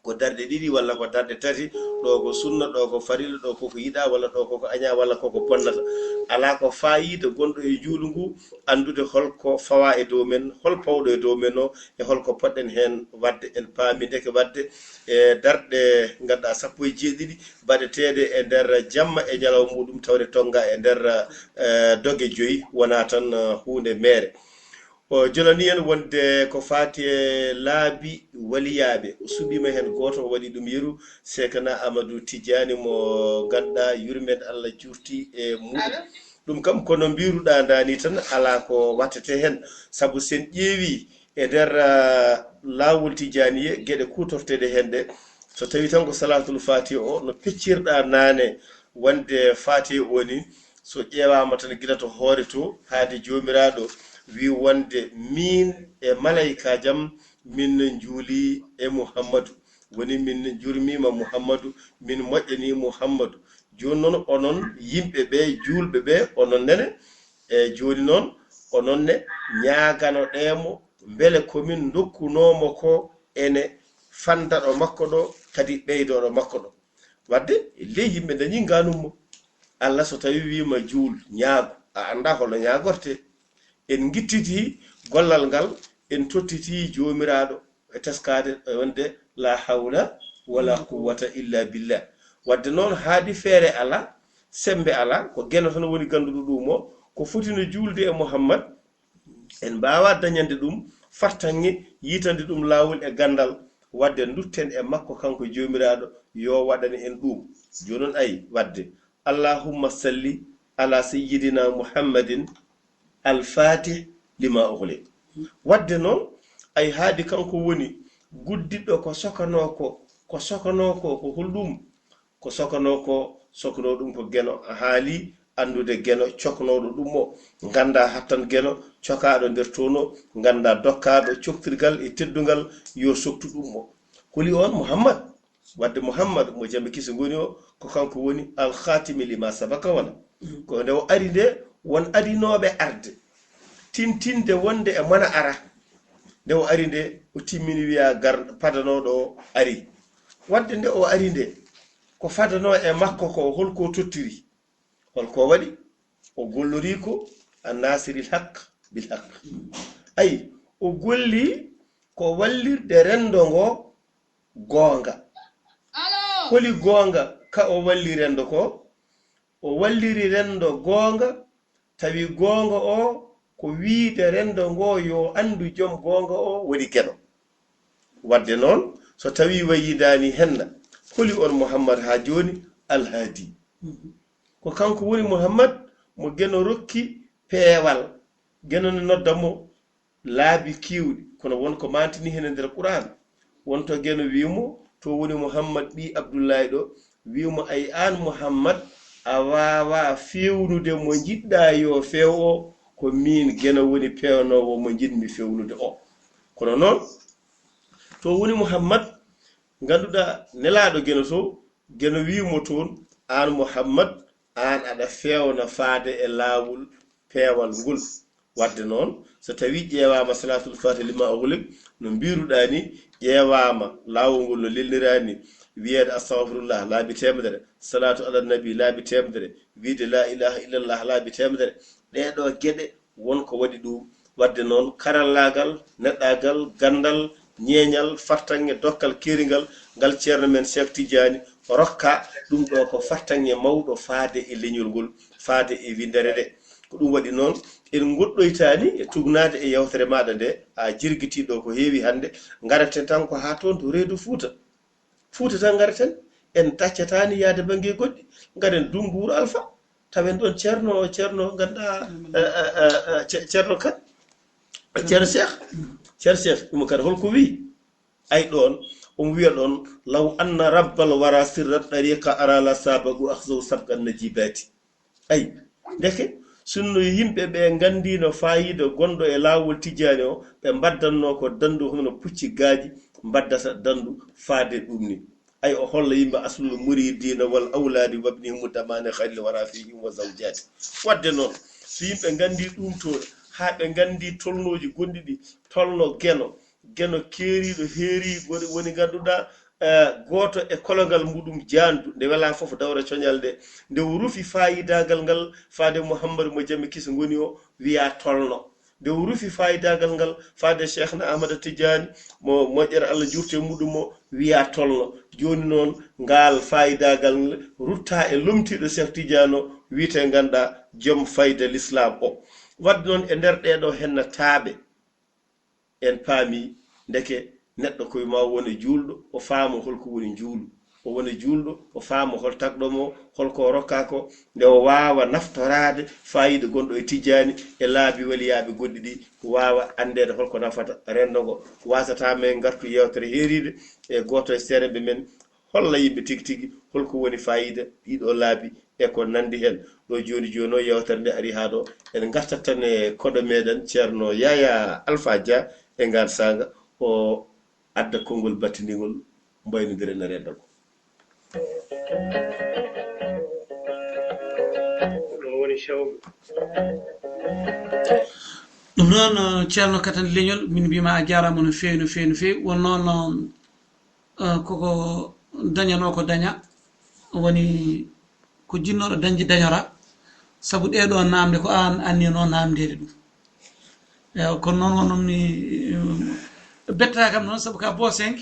ko darɗe ɗiɗi walla ko darɗe tati, ɗo ko sunna, ɗo ko farilla, ɗo ko ko yiɗaa, walla ɗo ko ko añaa, walla ko ko bonnata. Alaa ko faayiida gonɗo e njuulu ngu anndude hol ko fawaa e dow men, hol pawɗo e dow men o, e hol ko poɗɗen heen waɗde. En paami ndeke waɗde e darɗe ngannduɗaa sappo e jeeɗiɗi baɗeteeɗe e nder jamma e ñalawma muɗum, tawde tonnga e nder, eh, doge joyi, wonaa tan, eh, huunde meere. O jolanii en wonde ko faati e laabi waliyaaɓe, o suɓiima heen gooto, o waɗi ɗum yeru, Seekana Amadou Tidiani mo ngannduɗaa yurmeende Allah juurti e muɗum. Ɗum kam, kono mbiruɗaa ndaani tan, alaa ko wattete heen. Sabu sen ƴeewi e nder, ah, laawol Tijaaniye, geɗe kuutorteeɗe heen ɗe, so tawii tan ko Salaatul Faatiha o, no peccirɗaa naane wonde Faatiha o ni, so ƴeewaama tan gila to hoore to, haade Joomiraaɗo wii wonde miin e malaykaaji am, min njuulii e Muhammadu. Woni min njurmiima Muhammadu, min moƴƴanii Muhammadu. Jooni noon, onon yimɓe ɓe, juulɓe ɓe, onon nene, e jooni noon, onon ne ñaaganoɗee mo, mbele ko min ndokkunoo mo ko ene fannda ɗo makko ɗo, kadi ɓeydo ɗo makko ɗo. Wadde, ley yimɓe dañi nganum mo. Allah so tawi wiima juul, ñaagu, a anndaa hol no ñaagortee. En ngittiti gollal ngal, en tottiti Joomiraaɗo e teskaade e wonde laa hawla walaa quwwata illa billah. Wadde noon, haadi feere alaa, semmbe alaa, ko Geno tan woni gannduɗo ɗum o, ko foti no juulde e Muhammad, en mbaawaa dañande ɗum fartaŋŋe, yiytande ɗum laawol e ganndal. Wadde ndutten e makko, kanko Joomiraaɗo, yo waɗane en ɗum. Jooni noon, ayi, wadde, Allahumma salli ala sayyidina Muhammadin al-fatih lima ughliq. Wadde noon, ay haadi kanko woni guddiɗo ko sokanoo ko, ko sokanoo ko, ko holɗum? Ko sokanoo ko, sokanoo ɗum ko Geno haali, anndude Geno coknooɗo ɗum o, ngannda hattan Geno cokaaɗo nder toon o, ngannda dokkaaɗo coktirgal e teddungal yo soktu ɗum o. Holi oon Muhammad? Wadde Muhammad mo jam e kiso ngoni o, ko kanko woni al-khatimi lima sabaka wala. Ko nde o ari nde, won adinooɓe arde, tintinde wonde e mona ara. Nde o ari nde, o timmini wiya gar padanooɗo o ari. Wadde nde o ari nde, ko fadanoo e makko ko, holko o tottiri? Holko o waɗi? O gollorii ko an nasiril haq bil haq. Ayi, o golli ko wallirde renndo ngo goonga. Holi goonga ka o walli renndo ko? O walliri renndo goonga, tawi goonga o ko wiide renndo ngo yo anndu joom goonga o woni Geno. Wadde noon, so tawi wayidaani henna, holi on Muhammad haa jooni? Alhaadi. Ko kanko woni Muhammad mo Geno rokki peewal. Geno ne nodda mo laabi keewɗi, kono won ko mantini heen e nder Qur'aan. Won to Geno wi'i mo, to woni Muhammad ɓii Abdullaahi ɗo, wi'i mo, ay aan Muhammad, a waawaa feewnude mo njiɗɗaa yo feew o, ko miin Geno woni peewnoowo mo njiɗmi feewnude o. Kono noon, to woni Muhammad, ngannduɗaa nelaaɗo Geno Sow, Geno wi'i mo toon, aan Muhammad, aan aɗa feewna faade e laawol peewal ngol. Wadde noon, so tawii ƴeewaama Salaatul Faatiha lima ughliq, no mbiiruɗaa ni, ƴeewaama laawol ngol no lelniraa ni, wiyeede astagfirullah laabi teemedere, salaatu ala nabi laabi teemedere, wiide laa ilaaha illallah laabi teemedere, ɗee ɗoo geɗe won ko waɗi ɗum. Wadde noon, karallaagal, neɗɗaagal, ganndal, ñeeñal, fartaŋŋe, dokkal, keeringal, ngal ceerno men Seek Tijjaani rokka ɗum ɗo ko fartaŋŋe mawɗo faade e leñol ngol, faade e winndere nde. Ko ɗum waɗi noon, en ngoɗɗoytaani e tugnaade e yewtere maaɗa nde, a jirgitii ɗo ko heewi hannde, ngaraten tan ko haa toon to reedu Fuuta. Fuuta tan ngaraten, en taccataani yahde bannge goɗɗi, ngaren Dunngu Wuro Alfa, tawen ɗoon ceerno, ceerno ngannduɗaa, eh, eh, eh, eh, ce-, ceerno kan, ceerno Seek, ceerno Seek, ɗum kadi holko wi'i? Ay ɗoon, omo wiya ɗoon, law anna rabbal wara sirrat ɗariqa ara la sabagu akhzaw sabqan najibati. Ay, ndeke, sinno yimɓe ɓe nganndiino faayiida gonɗo e laawol Tijjaani o, ɓe mbaddannoo ko danndu hono pucci gaaji mbaddata danndu faade ɗum ni. Ay, o holla yimɓe aslul muridiina wal awlaadi wabnihimu damaane khayril wara fihim wa zawjaati. Wadde noon, so yimɓe nganndii ɗum toon, haa ɓe nganndii tolnooji gonɗi ɗi, tolno Geno, Geno keeriiɗo, heerii, woni, woni ngannduɗaa, eh, gooto e kologal muɗum jaandu, nde welaa fof dawra coñal nde. Nde o rufi faayidaagal ngal faade Muhammadu mo jam e kiso ngoni o, wiyaa tolno. Nde o rufi faayidaagal ngal faade Cheikhna Ahmada Tidiane, mo moƴƴere Allah juurte muɗum o, wiyaa tolno. Jooni noon, ngaal faayidaagal ruttaa e lomtiiɗo Cheikh Tidiane o, wiyetee ngannduɗaa joom fayda l'islam o. Wadde noon, e nder ɗee ɗoo hennataaɓe, en paami ndeke neɗɗo ko ma wone juulɗo, o faama holko woni njuulu, o wona juulɗo, o faama hol tagɗo mo, holko o rokkaa ko, nde o waawa naftoraade faayiida gonɗo e Tijjaani e laabi waliyaaɓe goɗɗi ɗi, waawa anndeede holko nafata renndo ngo. Wasataa men ngartu yeewtere heeriinde e gooto e seereɓe men, holla yimɓe tigi tigi holko woni faayiida ɗiɗo laabi e ko nanndi heen. Ɗo jooni jooni o, yeewtere nde arii haa ɗo, en ngartat tan e koɗo meɗen Ceerno Yaya Alfa Dia e ngaan saanga, o adda konngol battindiingol, mbaynondiren e renndo ngo. Ɗum woni sewɓe. Ɗum noon, eh, Ceerno Katandi Leñol, min mbiyma a jaaraama no feewi, no feewi, no feewi. Won noon, eh, koko dañanoo ko daña, woni ko jinnooɗo dañde dañora, sabu ɗee ɗoo naamnde ko aan anniyano naamndeede ɗum. Ewa, kono noon wonno mi, eh, bettaa kam noon, sabu ka bo cinq,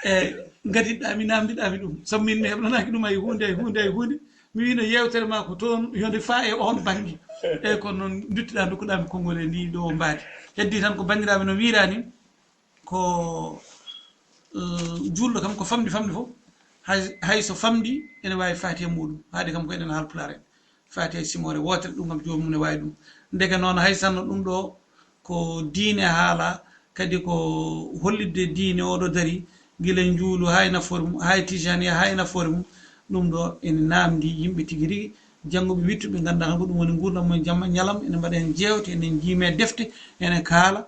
e ngadiɗɗaa mi, naamndiɗaa mi ɗum. Sabu min mi heɓnanaaki ɗum hay huunde, hay huunde, hay huunde. Mi wiino yeewtere ma ko toon, yo nde faa e oon bannge. Eyi, kono noon nduttiɗaa, ndokkuɗaa mi konngol e ndii ɗoo mbaadi. Heddii tan ko banndiraaɓe no wiiraa ni, ko, eh, juulɗo kam ko famɗi famɗi fof, hay, hay so famɗi ene waawi faati e muuɗum. Haade kam ko enen Haalpulaar en. Faati e simoore wootere, ɗum kam joomum ne waawi ɗum. Ndeke noon, hay sinno ɗum ɗo ko diine haala, kadi ko hollitde diine o ɗo dari, gila njuulu haa e nafoore mum, haa e tijaaniya haa e nafoore mum, ɗum ɗo ene naamndi yimɓe tigi rigi, jannguɓe, wiɗtuɓe, nganndaa tan ko ɗum woni nguurndam mum, jamma ñalawma, ene mbaɗa heen jeewte, ene njiime defte, ene kaala.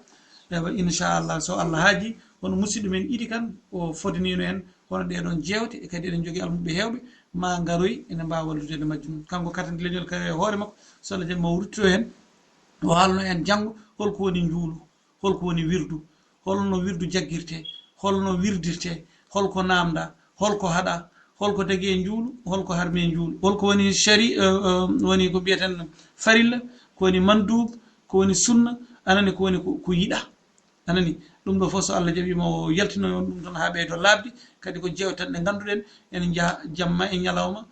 Ewa, inchallah, so Allah haaji, hono musidɗo men Idi Kan, o fodaniino en, hono ɗee ɗoon jeewte, e kadi eɗen njogii almuɓɓe heewɓe, ma ngaroy, ene mbaawa wallude e majjum. Kanko Katandi Leñol kadi e hoore makko, so Allah jaɓi, ma o ruttito heen, o haalno en janngo, holko woni njuulu, holko woni wirdu, holno wirdu jaggirtee, holno wirdirtee, holko naamndaa, holko haɗaa, holko dagii e njuulu, holko harmi e njuulu, holko woni cari-, eh, eh, woni ko mbiyeten farilla, ko woni manduub, ko woni sunna, a nani, ko woni ko, ko yiɗaa. A nani? Ɗum ɗo fof, so Allah jaɓiima, o yaltinoy on ɗum tan haa ɓeydo laaɓde, kadi ko jeewte tan ɗe ngannduɗen ene njaha jamma e ñalawma,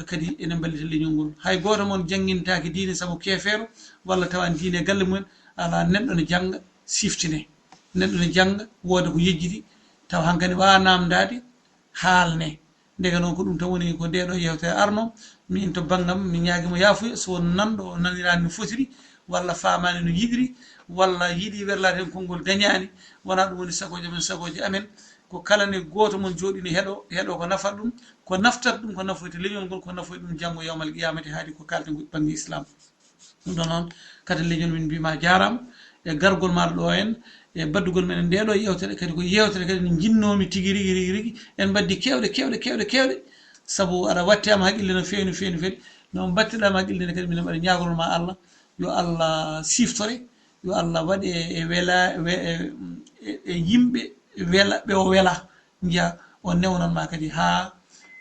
kadi ene mballita leñol ngol. Hay gooto mon janngintaake diine sabu keefeero, walla tawa diine e galle mumen, alaa, neɗɗo ne jannga siftine, neɗɗo ne jannga wooda ko yejjiti, tawa hankadi waawa naamndaade, haalne. Ndeke noon, ko ɗum tan woni ko ndee ɗoo yeewtere arno. Miin to banngam, mi ñaagii mo yaafuya, so won nanɗo o naniraani no fotiri, walla faamaani no yiɗiri, walla yiɗi werlaade heen konngol dañaani, wonaa ɗum woni sagooji amen, sagooji amen. Ko kala ne gooto mon jooɗii ne heɗoo, heɗoo ko nafata ɗum, ko naftata ɗum, ko nafoyta leñol ngol, ko nafoyta ɗum janngo yawmal qiyaamati, haadi ko kaalten ko bannge Islaam. Ɗum ɗo noon, kadi leñol min mbiyma jaaraama e gargol maaɗa ɗo en, e baddugol men e ndee ɗoo yeewtere, kadi ko yeewtere kadi nde njinnoomi tigi rigi, rigi, rigi. En mbaddi keewɗe, keewɗe, keewɗe, keewɗe. Sabu aɗa watti am haqqille no feewi, no feewi, no feewi. No mbattirɗaa am haqqille nde kadi, minen mbaɗa ñaagol ma Allah, yo Allah siftore, yo Allah waɗ e, e wela, we-, e, e, e yimɓe wela, ɓe o wela, njiya o newnan ma kadi haa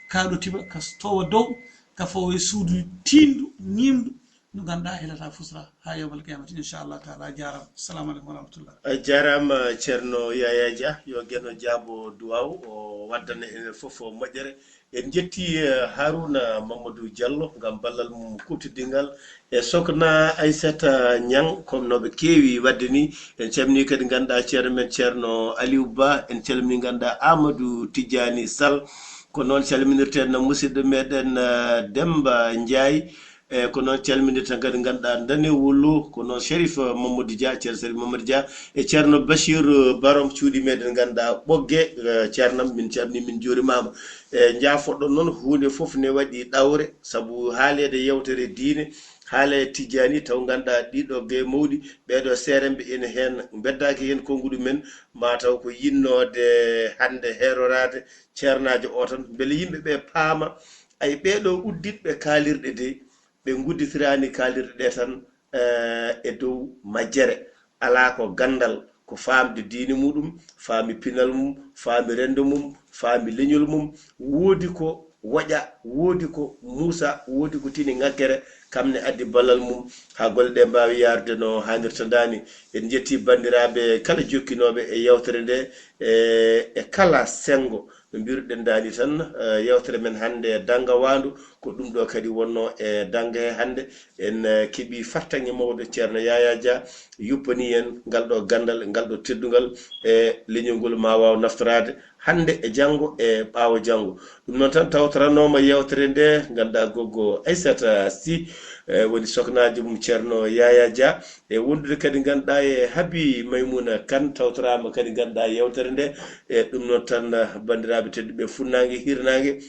ka ɗo tiɓa, ka towa dow, ka fawa e suudu tiindu, ñiimdu, ndu ngannduɗaa helata fusra haa yawmal qiyamati, inchallah taala. A jaaraama. Assalamu aleykum wa rahmatullah. A jaaraama, Ceerno Yaya Dia, yo Geno jaabo duwaaw, o waddana enen fof moƴƴere. En njetti, eh, Haruna Mamadou Diallo ngam ballal mum kuuɓtidinngal, e Sokna Aissata Niang, comme no ɓe keewi waɗde ni. En calminii kadi ngannduɗaa ceerno men Ceerno Aliou Ba, en calminii ngannduɗaa Amadou Tidiani Sall, ko noon calminirten musidɗo meɗen, eh, Demba Ndiaye, e ko noon calminirten kadi ngannduɗaa Ndane Wulu, ko noon Sherif Mamadou Dia, Ceerno Sherif Mamadou Dia, e Ceerno Bachir Barom, cuuɗi meɗen ngannduɗaa Ɓogge, eh, ceernam, min calminii, min njuurimaama. E njaafoɗon noon, huunde fof ne waɗi ɗawre, sabu haaleede yeewtere diine, haaleede Tijjaani, taw ngannduɗaa ɗiɗo gay mawɗi, ɓeeɗo seeremɓe ene heen, mbeddaaki heen konnguɗi men, maa taw ko yiɗnoode hannde heeroraade ceernaajo o tan, mbele yimɓe ɓe paama, ay ɓeeɗo udditɓe kaalirɗe de, ɓe ngudditiraani kaalirɗe ɗe tan, eh, e dow majjere. Alaa ko ganndal, ko faamde diine muɗum, faami pinal mum, faami renndo mum, faami leñol mum. Woodi ko woƴa, woodi ko muusa, woodi ko tini ŋakkere, kam ne addi ballal mum haa golle ɗe mbaawi yaarude no haanirta ndaani. En njetti banndiraaɓe kala jokkinooɓe e yeewtere nde, e, e kala senngo. No mbiruɗen ndaani tan, eh, yeewtere men hannde Dannga Waandu, ko ɗum ɗo kadi wonnoo e Dannga he hannde. En, eh, keɓii fartaŋŋe mawɗo Ceerno Yaya Dia, yuppanii en ngal ɗo ganndal, ngal ɗo teddungal, e leñol ngol maa waaw naftoraade hannde e janngo e ɓaawo janngo. Ɗum noon tan tawtoranooma yeewtere nde, ngannduɗaa goggo Aissata Sy, eh, woni soknaajo mum Ceerno Yaya Dia, e wondude kadi ngannduɗaa e Habi Maymuna Kan, tawtoraama kadi ngannduɗaa yeewtere nde. E ɗum noon tan, banndiraaɓe tedduɓe, funnaange, hirnaange,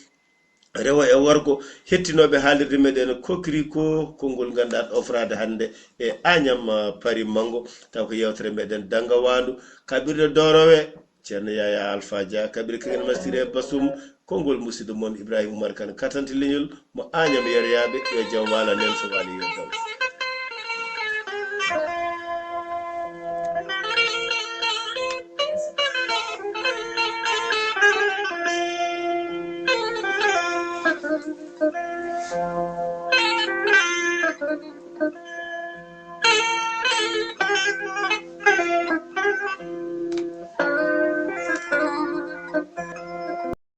rewo e worgo, hettinooɓe haalirde meɗen Kokriko, konngol ngannduɗaa ɗofraade hannde e Agnam, ah, Paris Manngo, taw ko yeewtere meɗen Dannga Waandu, kaɓirɗe doorowe, Ceerno Yaya Alfa Dia kaɓiri kaŋŋe no mastiri e basum. Konngol musidɗo mon Ibrahima Umar Kan, katante leñol mo Añam Yeryaɓe. Yo jam waalo nen so waali yo dal.